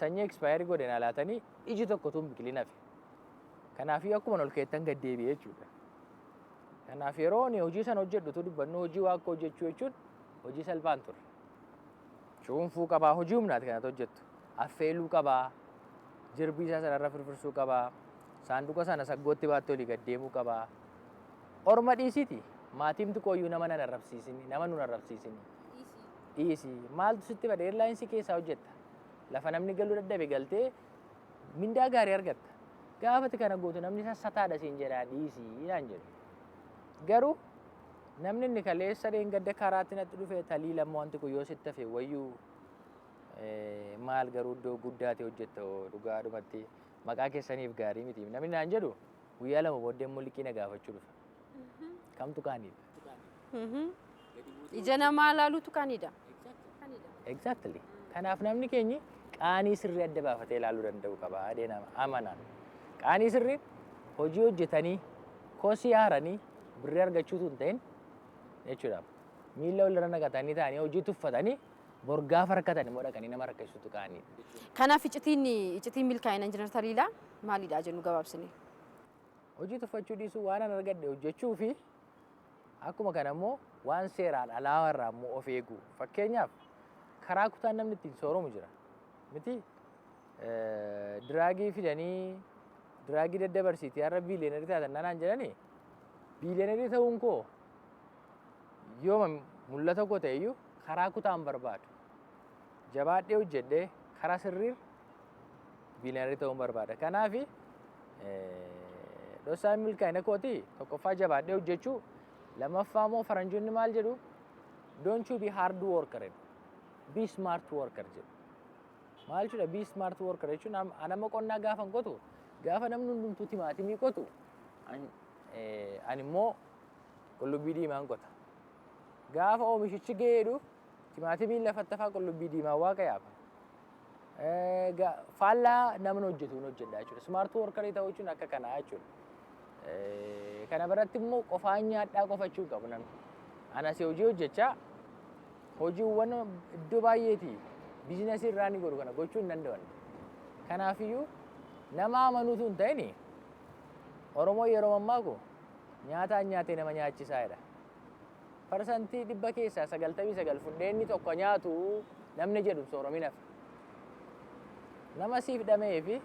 sanyii expireii godhe na laatanii iji tokko tun biqilin hafe. Kanaafii akkuma ol keettan gad deebi'e jechuudha. Kanaaf yeroo ani hojii sana hojjedhu dubbannu, hojii waakkoo hojjechuu jechuun hojii salphaan ture. Cuunfuu qabaa, hojii humnaati kanatti hojjettu. Affeeluu qabaa, jirbii isaa sanarra firfirsuu qabaa, saanduqa sana saggootti baattee olii gad deemuu qabaa. Orma dhiisiiti, maatiin xiqqooyyuu nama nan arrabsiisini, nama nun arrabsiisini. Dhiisi, maaltu sitti bade, airlinesii keessaa hojjetta. Lafa namni galuu dadhabe galtee mindaa gaarii argatta. Gaafati kana gootu namni sassataadha siin jedhaa, dhiisii naan jedhu. Garuu namni inni kaleessa dheengadda karaatti natti dhufe, talii lamma wanti kun yoo sitti hafe wayyuu, maal garuu iddoo guddaati hojjetta, dhugaadhumatti maqaa keessaniif gaarii miti namni naan jedhu guyyaa 2 booddee immoo liqii na gaafachuu dhufa. Kamtu kaaniidha? Ija namaa laaluutu qaaniidha. Exactly. Kanaaf namni keenyi qaanii sirrii adda baafatee ilaaluu danda'u qaba jedhee nama amanaan. Qaanii sirriin hojii hojjetanii kosii haaranii birrii argachuutu hin ta'in jechuudha. Miila walirra naqatanii ta'anii hojii tuffatanii bor gaafa rakkatan immoo dhaqanii nama rakkisuutu qaaniidha. Kanaaf iccitiin milkaa'ina Injiinar Taliilaa maalidha jennu gabaabsine? Hojii tuffachuu dhiisuu, waan an argadhe hojjechuu fi akkuma kana immoo waan seeraan alaa irraa immoo of eeguu. Fakkeenyaaf, karaa kutaan namni ittiin sooromu jira. Miti drug fidanii drug daddabarsiitii har'a billionaire taatan nanaan jedhanii, billionaire ta'uun koo yooma mul'ata koo ta'e iyyuu karaa kutaan barbaadu. Jabaadhee hojjedhee karaa sirriir billionaire ta'uun barbaada. Kanaafi dhoksaan milkaa'ina kooti tokkoffaa jabaadhee hojjechuu, lammaffaa immoo faranjoonni maal jedhu? "Don't you be hard worker" jedhu, "Be smart worker" jedhu. Maal jechuudha be smart worker jechuun? Anama qonnaa gaafan qotu, gaafa namni hundumtuu timaatimii qotu, ani immoo qullubbii diimaan qota. Gaafa oomishichi ga'eedhu timaatimiin lafatti hafaa, qullubbii diimaan waaqa yaaba. Faallaa namni hojjetu hin hojjedha jechuudha. Smart worker ta'uu jechuun akka kanaa jechuudha. Kana biratti immoo qofaan nyaadhaa qofachuu qabu namni. Anas hojii hojjechaa hojiiwwan iddoo baay'eeti business irraa ni godhu, kana gochuu hin danda'an. Kanaafiyyuu nama amanuutu hin ta'in, Oromoo yeroo mammaaku nyaataan nyaatee nama nyaachisaa jedha. 100% keessaa 99 fudhee inni tokko nyaatu namni jedhu sooromin hafa. Nama siif dhamee fi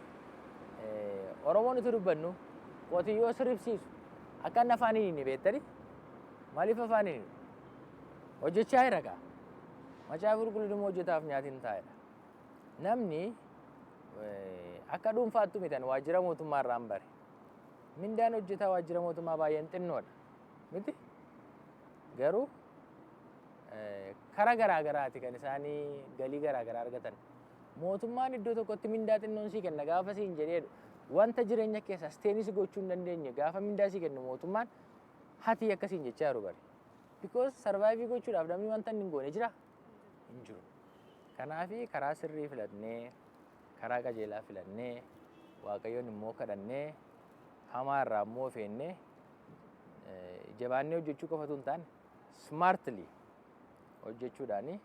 Oromoon utuu dubbannu qotiyyoo siribsiisu akka inni afaan hin beektani. Maaliif afaan hin hojjechaa jira kaa? Macaafa Qulqulluun immoo hojjetaaf nyaatiin taa'edha. Namni akka dhuunfaattu mitan waajjira mootummaa irraan bare. Mindaan hojjetaa waajjira mootummaa baay'een xinnoodha. Miti? Garuu karaa garaa garaati kan isaanii galii garaa garaa argatan. Mootummaan iddoo tokkotti mindaa xinnoon sii kenna gaafa siin jedheedhu, wanta jireenya keessa sustain gochuu hin dandeenye gaafa mindaa sii kennu mootummaan, hatii akkasiin jechaa jiru bari. Because survive gochuudhaaf namni wanta inni hin goone jira? Hin jiru. Kanaafi karaa sirrii filannee, karaa qajeelaa filannee, Waaqayyoon immoo kadhannee, hamaa irraa immoo of eegnee, jabaannee hojjechuu qofatu hin taane, smartly hojjechuudhaan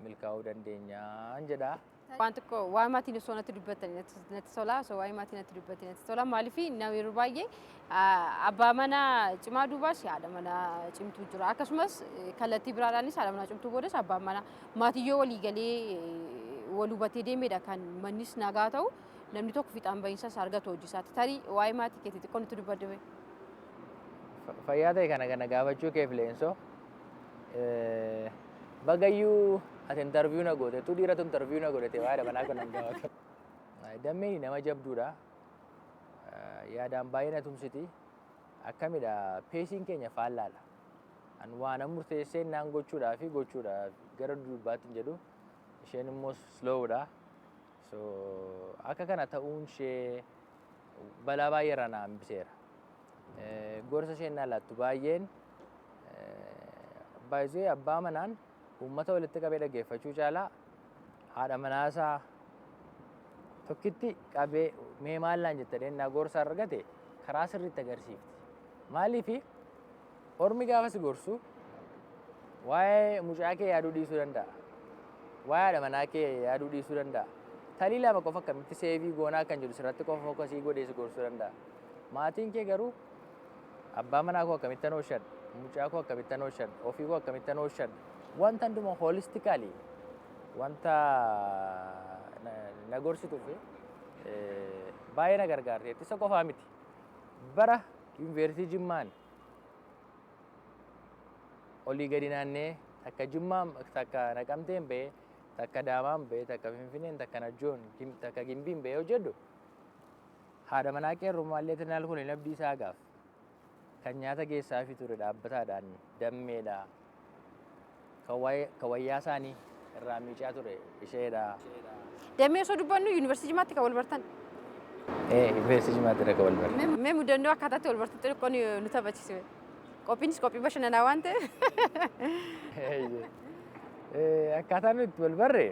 milkaa'uu dandeenyaan jedha. Waan tokko waa'ee maatiin osoo natti dubbatanii natti tola. Osoo waa'ee maatii natti dubbatanii natti tola. Maaliif, nama yeroo baay'ee abbaa manaa cimaa duubaas haadha manaa cimtuu jira. Akkasumas kallattii biraadhaanis haadha manaa cimtuu boodas abbaan manaa maatiyyoo walii galee wal hubatee deemedha kan mannis nagaa ta'u, namni tokko fiixaan bahiinsaas argatu hojii isaatti. Tarii waa'ee maatii keetii xiqqoo nutti dubbadde. Fayyaa ta'e kana gaafachuu keef Leensoo. Bagayyuu ati interview na goote, tu dhiiratu interview na godhate waa'ee manaa kana hin gaafatu. Dammeen nama jabduudha. Yaadaan baay'ee na tumsiti. Akkamidha, paceiin keenya faallaadha. An waan an murteessee naan gochuudhaa fi gochuudhaa gara duubbaatti hin jedhu. Isheen immoo slowdha. So akka kana ta'uun ishee balaa baay'ee irraa na hambiseera. Gorsa isheen na laattu baay'een baay'ee abbaa manaan uummata walitti qabee dhaggeeffachuu caalaa haadha manaasaa tokkitti qabee mee maal naan jetta dhennaa gorsa argate karaa sirriitti agarsiifti. Maaliifi, ormi gaafa si gorsu waa'ee mucaa kee yaaduu dhiisuu danda'a. Waa'ee haadha manaa kee yaaduu dhiisuu danda'a. Talii lama qofa akkamitti save goonaa kan jedhu sirratti qofa focus godhee si gorsuu danda'a. Maatiin kee garuu abbaa manaa koo akkamittan oolchadha, mucaa koo akkamittan oolchadha, ofii koo akkamittan oolchadha. Wanta hundumaa holistically wanta na gorsituuf baay'ee na gargaarte. Isa qofaa miti. Bara yuunivarsiitii Jimmaan olii gadi naannee takka Jimmaan, takka Naqamteen bahee, takka Daamaan bahee, takka Finfinneen, takka Najjoon, takka Gimbiin bahee hojjedhu, haadha manaa qeerrummaa Tinaal kun Abdii isaa gaaf kan nyaata geessaafii ture dhaabbataadhaan dammeedha. Kan wayyaa isaanii irraa miicaa ture isheedha. Dammee osoo dubbannu, yuunivarsiitii Jimmaatti kan wal bartan. Ee, yuunivarsiitii Jimmaatti kan wal bartan. Mee mudannoo akkaataatti wal bartan xixiqqoo nu taphachiise. Qophiinis qophii bashannanaa waan ta'eef. Akkaataan nuti wal barre,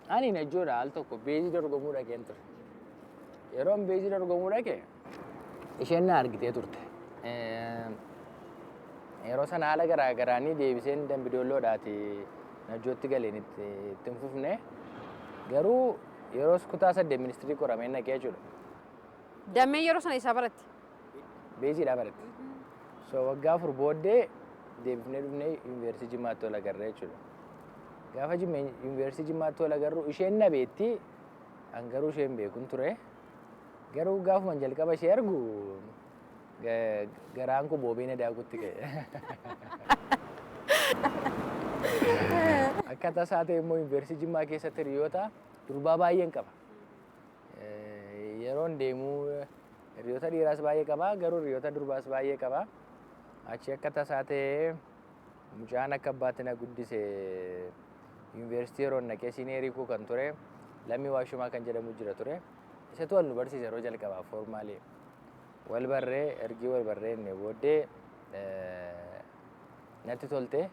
ani Najjoodha al tokko beezii dorgomuu dhaqeen ture. Yeroon beezii dorgomuu dhaqe isheen na argitee turte. Yeroo sana haala garaa garaanii deebiseen Dambidoolloodhaati Najjootti galeen itti hin fufne. Garuu yeroos kutaa 8 ministirii qoramee naqee jechuudha. Dammeen yeroo sana isaa baratti? Beeziidhaa baratte. So waggaa 4 booddee deebifnee dhufnee Yuunivarsiitii Jimmaatti wal agarree jechuudha. Gaafa Yuunivarsiitii Jimmaatti wal agarru isheen na beetti, an garuu isheen beekun ture. Garuu gaafuma jalqaba ishee argu garaan koo boobee na daakutti ka'e. Akka tasaa ta'e immoo Yuunivarsiitii Jimmaa keessatti hiriyoota durbaa baay'een qaba. Yeroon deemuu hiriyoota dhiiraas baay'ee qaba, garuu hiriyoota durbaas baay'ee qaba. Achi akka tasaa ta'e mucaan akka abbaatti na guddise, yuunivarsiitii yeroo naqee senior koo kan ture, Lammii Waashumaa kan jedhamu jira ture. Isatu wal nu barsiise yeroo jalqabaaf formally. Wal barree, ergii wal barree inni booddee natti tolte.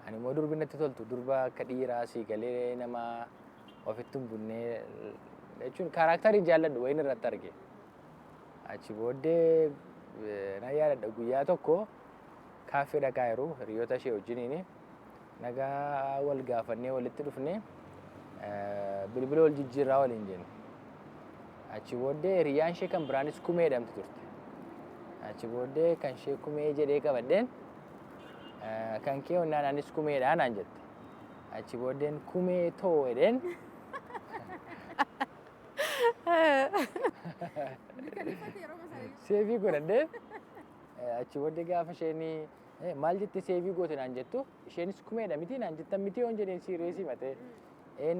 Ani immoo durbi natti toltu durba akka dhiiraa sii galee nama ofitti hin bunnee jechuun character jaalladhu wayin irratti arge. Achi booddee na yaadadha, guyyaa tokko kaaffee dhaqaa jiru hiriyoota ishee wajjiniin nagaa wal gaafannee walitti dhufnee bilbila wal jijjiirraa waliin jenne. Achi booddee hiriyyaan ishee kan biraanis Kumee jedhamti turte. Achi booddee kan ishee Kumee jedhee qabadheen, kan kee onnaan anis Kumeedha naan jette. Achi booddeen Kumee too jedheen. Save godhadheen. Achi booddee gaafa isheen maal jette save goote naan jettu, isheenis Kumeedha miti naan jettan miti yoon jedheen serious matee.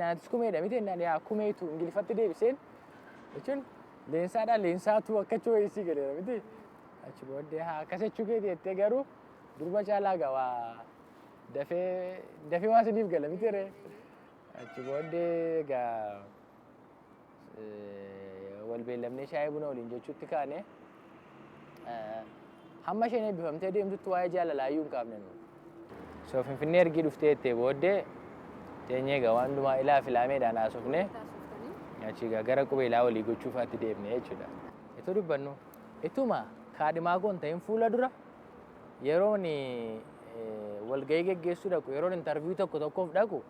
Naatis Kumeedha miti naan yaa Kumeetu Ingiliffatti deebiseen jechuun leensaadha leensaatu akka choo'isii galeera miti. Achi booddee haa akkas jechuu keeti jettee, garuu durba caalaa gawaa dafee dafee waa isiniif gala miti ree. Achi booddee egaa wal beellamnee shaayii buna waliin jechuutti kaane, hamma isheen eebbifamtee deemtutti waa'ee jaalalaa iyyuu hin kaafne nu. So Finfinnee ergii dhuftee jettee booddee teenyee egaa waan hundumaa ilaa filaameedhaan haasofne, achi egaa gara qubeelaa walii gochuufaatti deemne jechuudha. Itoo dubbannu ituma kaadhimaa koon ta'in fuula dura yeroon walgahii geggeessuu dhaqu, yeroon interview tokko tokkoof dhaqu,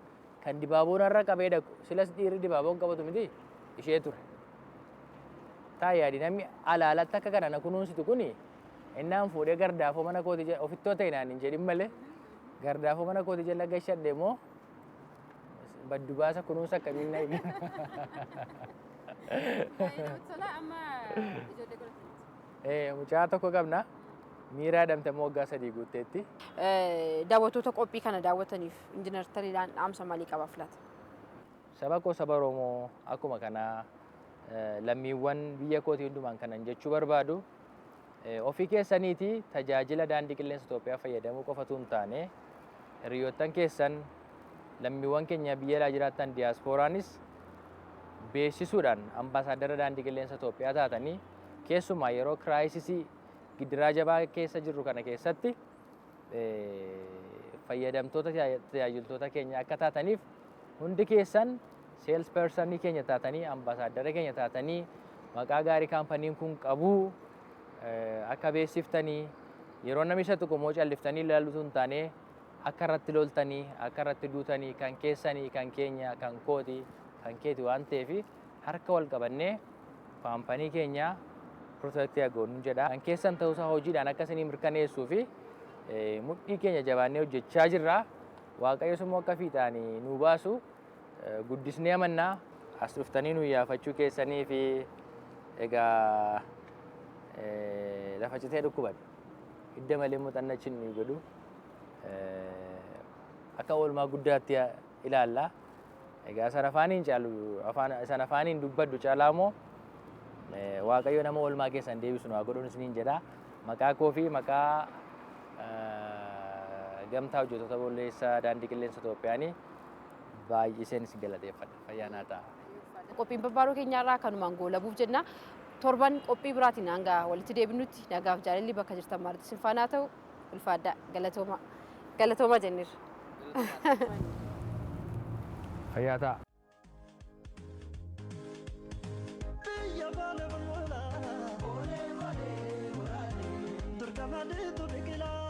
kan dibaaboo narra qabee dhaqu, silas dhiirri dibaaboo hin qabatu miti, ishee ture. Taa yaadi, namni alaalatti akka kana na kunuunsitu kuni innaan fuudhee gardaafoo mana kooti ofittoo ta'e naan hin jedhin malee gardaafoo mana kooti jala gashadhe immoo baddu baasa kunuunsa akkamiin na eega. Baay'ee namatti tola. Amma ijoollee godhataniiti. Mucaa tokko qabna. Miiraa jedhamte immoo waggaa 3 guutteetti. Daawwattoota qophii kana daawwataniif Injiinar Taliilaan dhaamsa maalii qabaaf laata? Saba koo, saba Oromoo, akkuma kanaa lammiiwwan biyya kootii hundumaan kanan jechuu barbaadu, ofii keessaniiti tajaajila Daandii Qilleensa Itoophiyaa fayyadamuu qofatu hin taane, hiriyoottan keessan, lammiiwwan keenya biyya alaa jiraattan, diyaaspooraanis beeksisuudhaan ambaasaaddara Daandii Qilleensa Itoophiyaa taatanii, keessumaa yeroo crisis gidiraa jabaa keessa jirru kana keessatti fayyadamtoota tajaajiltoota keenya akka taataniif, hundi keessan sales person keenya taatanii, ambaasaaddara keenya taatanii, maqaa gaarii kaampaniin kun qabu akka beeksiftanii, yeroo namni isa tuqu immoo calliftanii ilaaluutu hin taane, akka irratti loltanii, akka irratti duutanii, kan keessanii, kan keenya, kan kooti, kan keeti waan ta'eef harka wal qabannee kaampanii keenya protect goonu jedha. Kan keessan ta'uusaa hojiidhaan akka isinii mirkaneessuu fi mudhii keenya jabaannee hojjechaa jirra. Waaqayyos immoo akka fiixaan nu baasu guddisnee amannaa. As dhuftanii nu yaafachuu keessanii fi egaa lafa citee dhukkuban. Hidda malee muuxannachi nu godhu. Akka oolmaa guddaatti ilaalla. Egaa sana afaaniin caalu, afaan sana afaaniin dubbadhu caalaa immoo Waaqayyo nama oolmaa keessan deebisu nu haa godhuun isiniin jedha. Maqaa koo fi maqaa gamtaa hojjettoota bolleessaa Daandii Qilleensa Itoophiyaanii baay'iseen isin galateeffadha. Fayyaa naa ta'a. Qophiin babbaaroo keenyaarraa kanumaan goolabuuf jenna. Torban qophii biraatiin hanga walitti deebinutti nagaaf jaalalli bakka jirtan maratti isin faana haa ta'u. Ulfaaddaa galatooma. Galatooma jenneerra. Fayyaa ta'a. Biyya baale bulbula. Boolee boolee waraane. Durga madiitu biqilaa.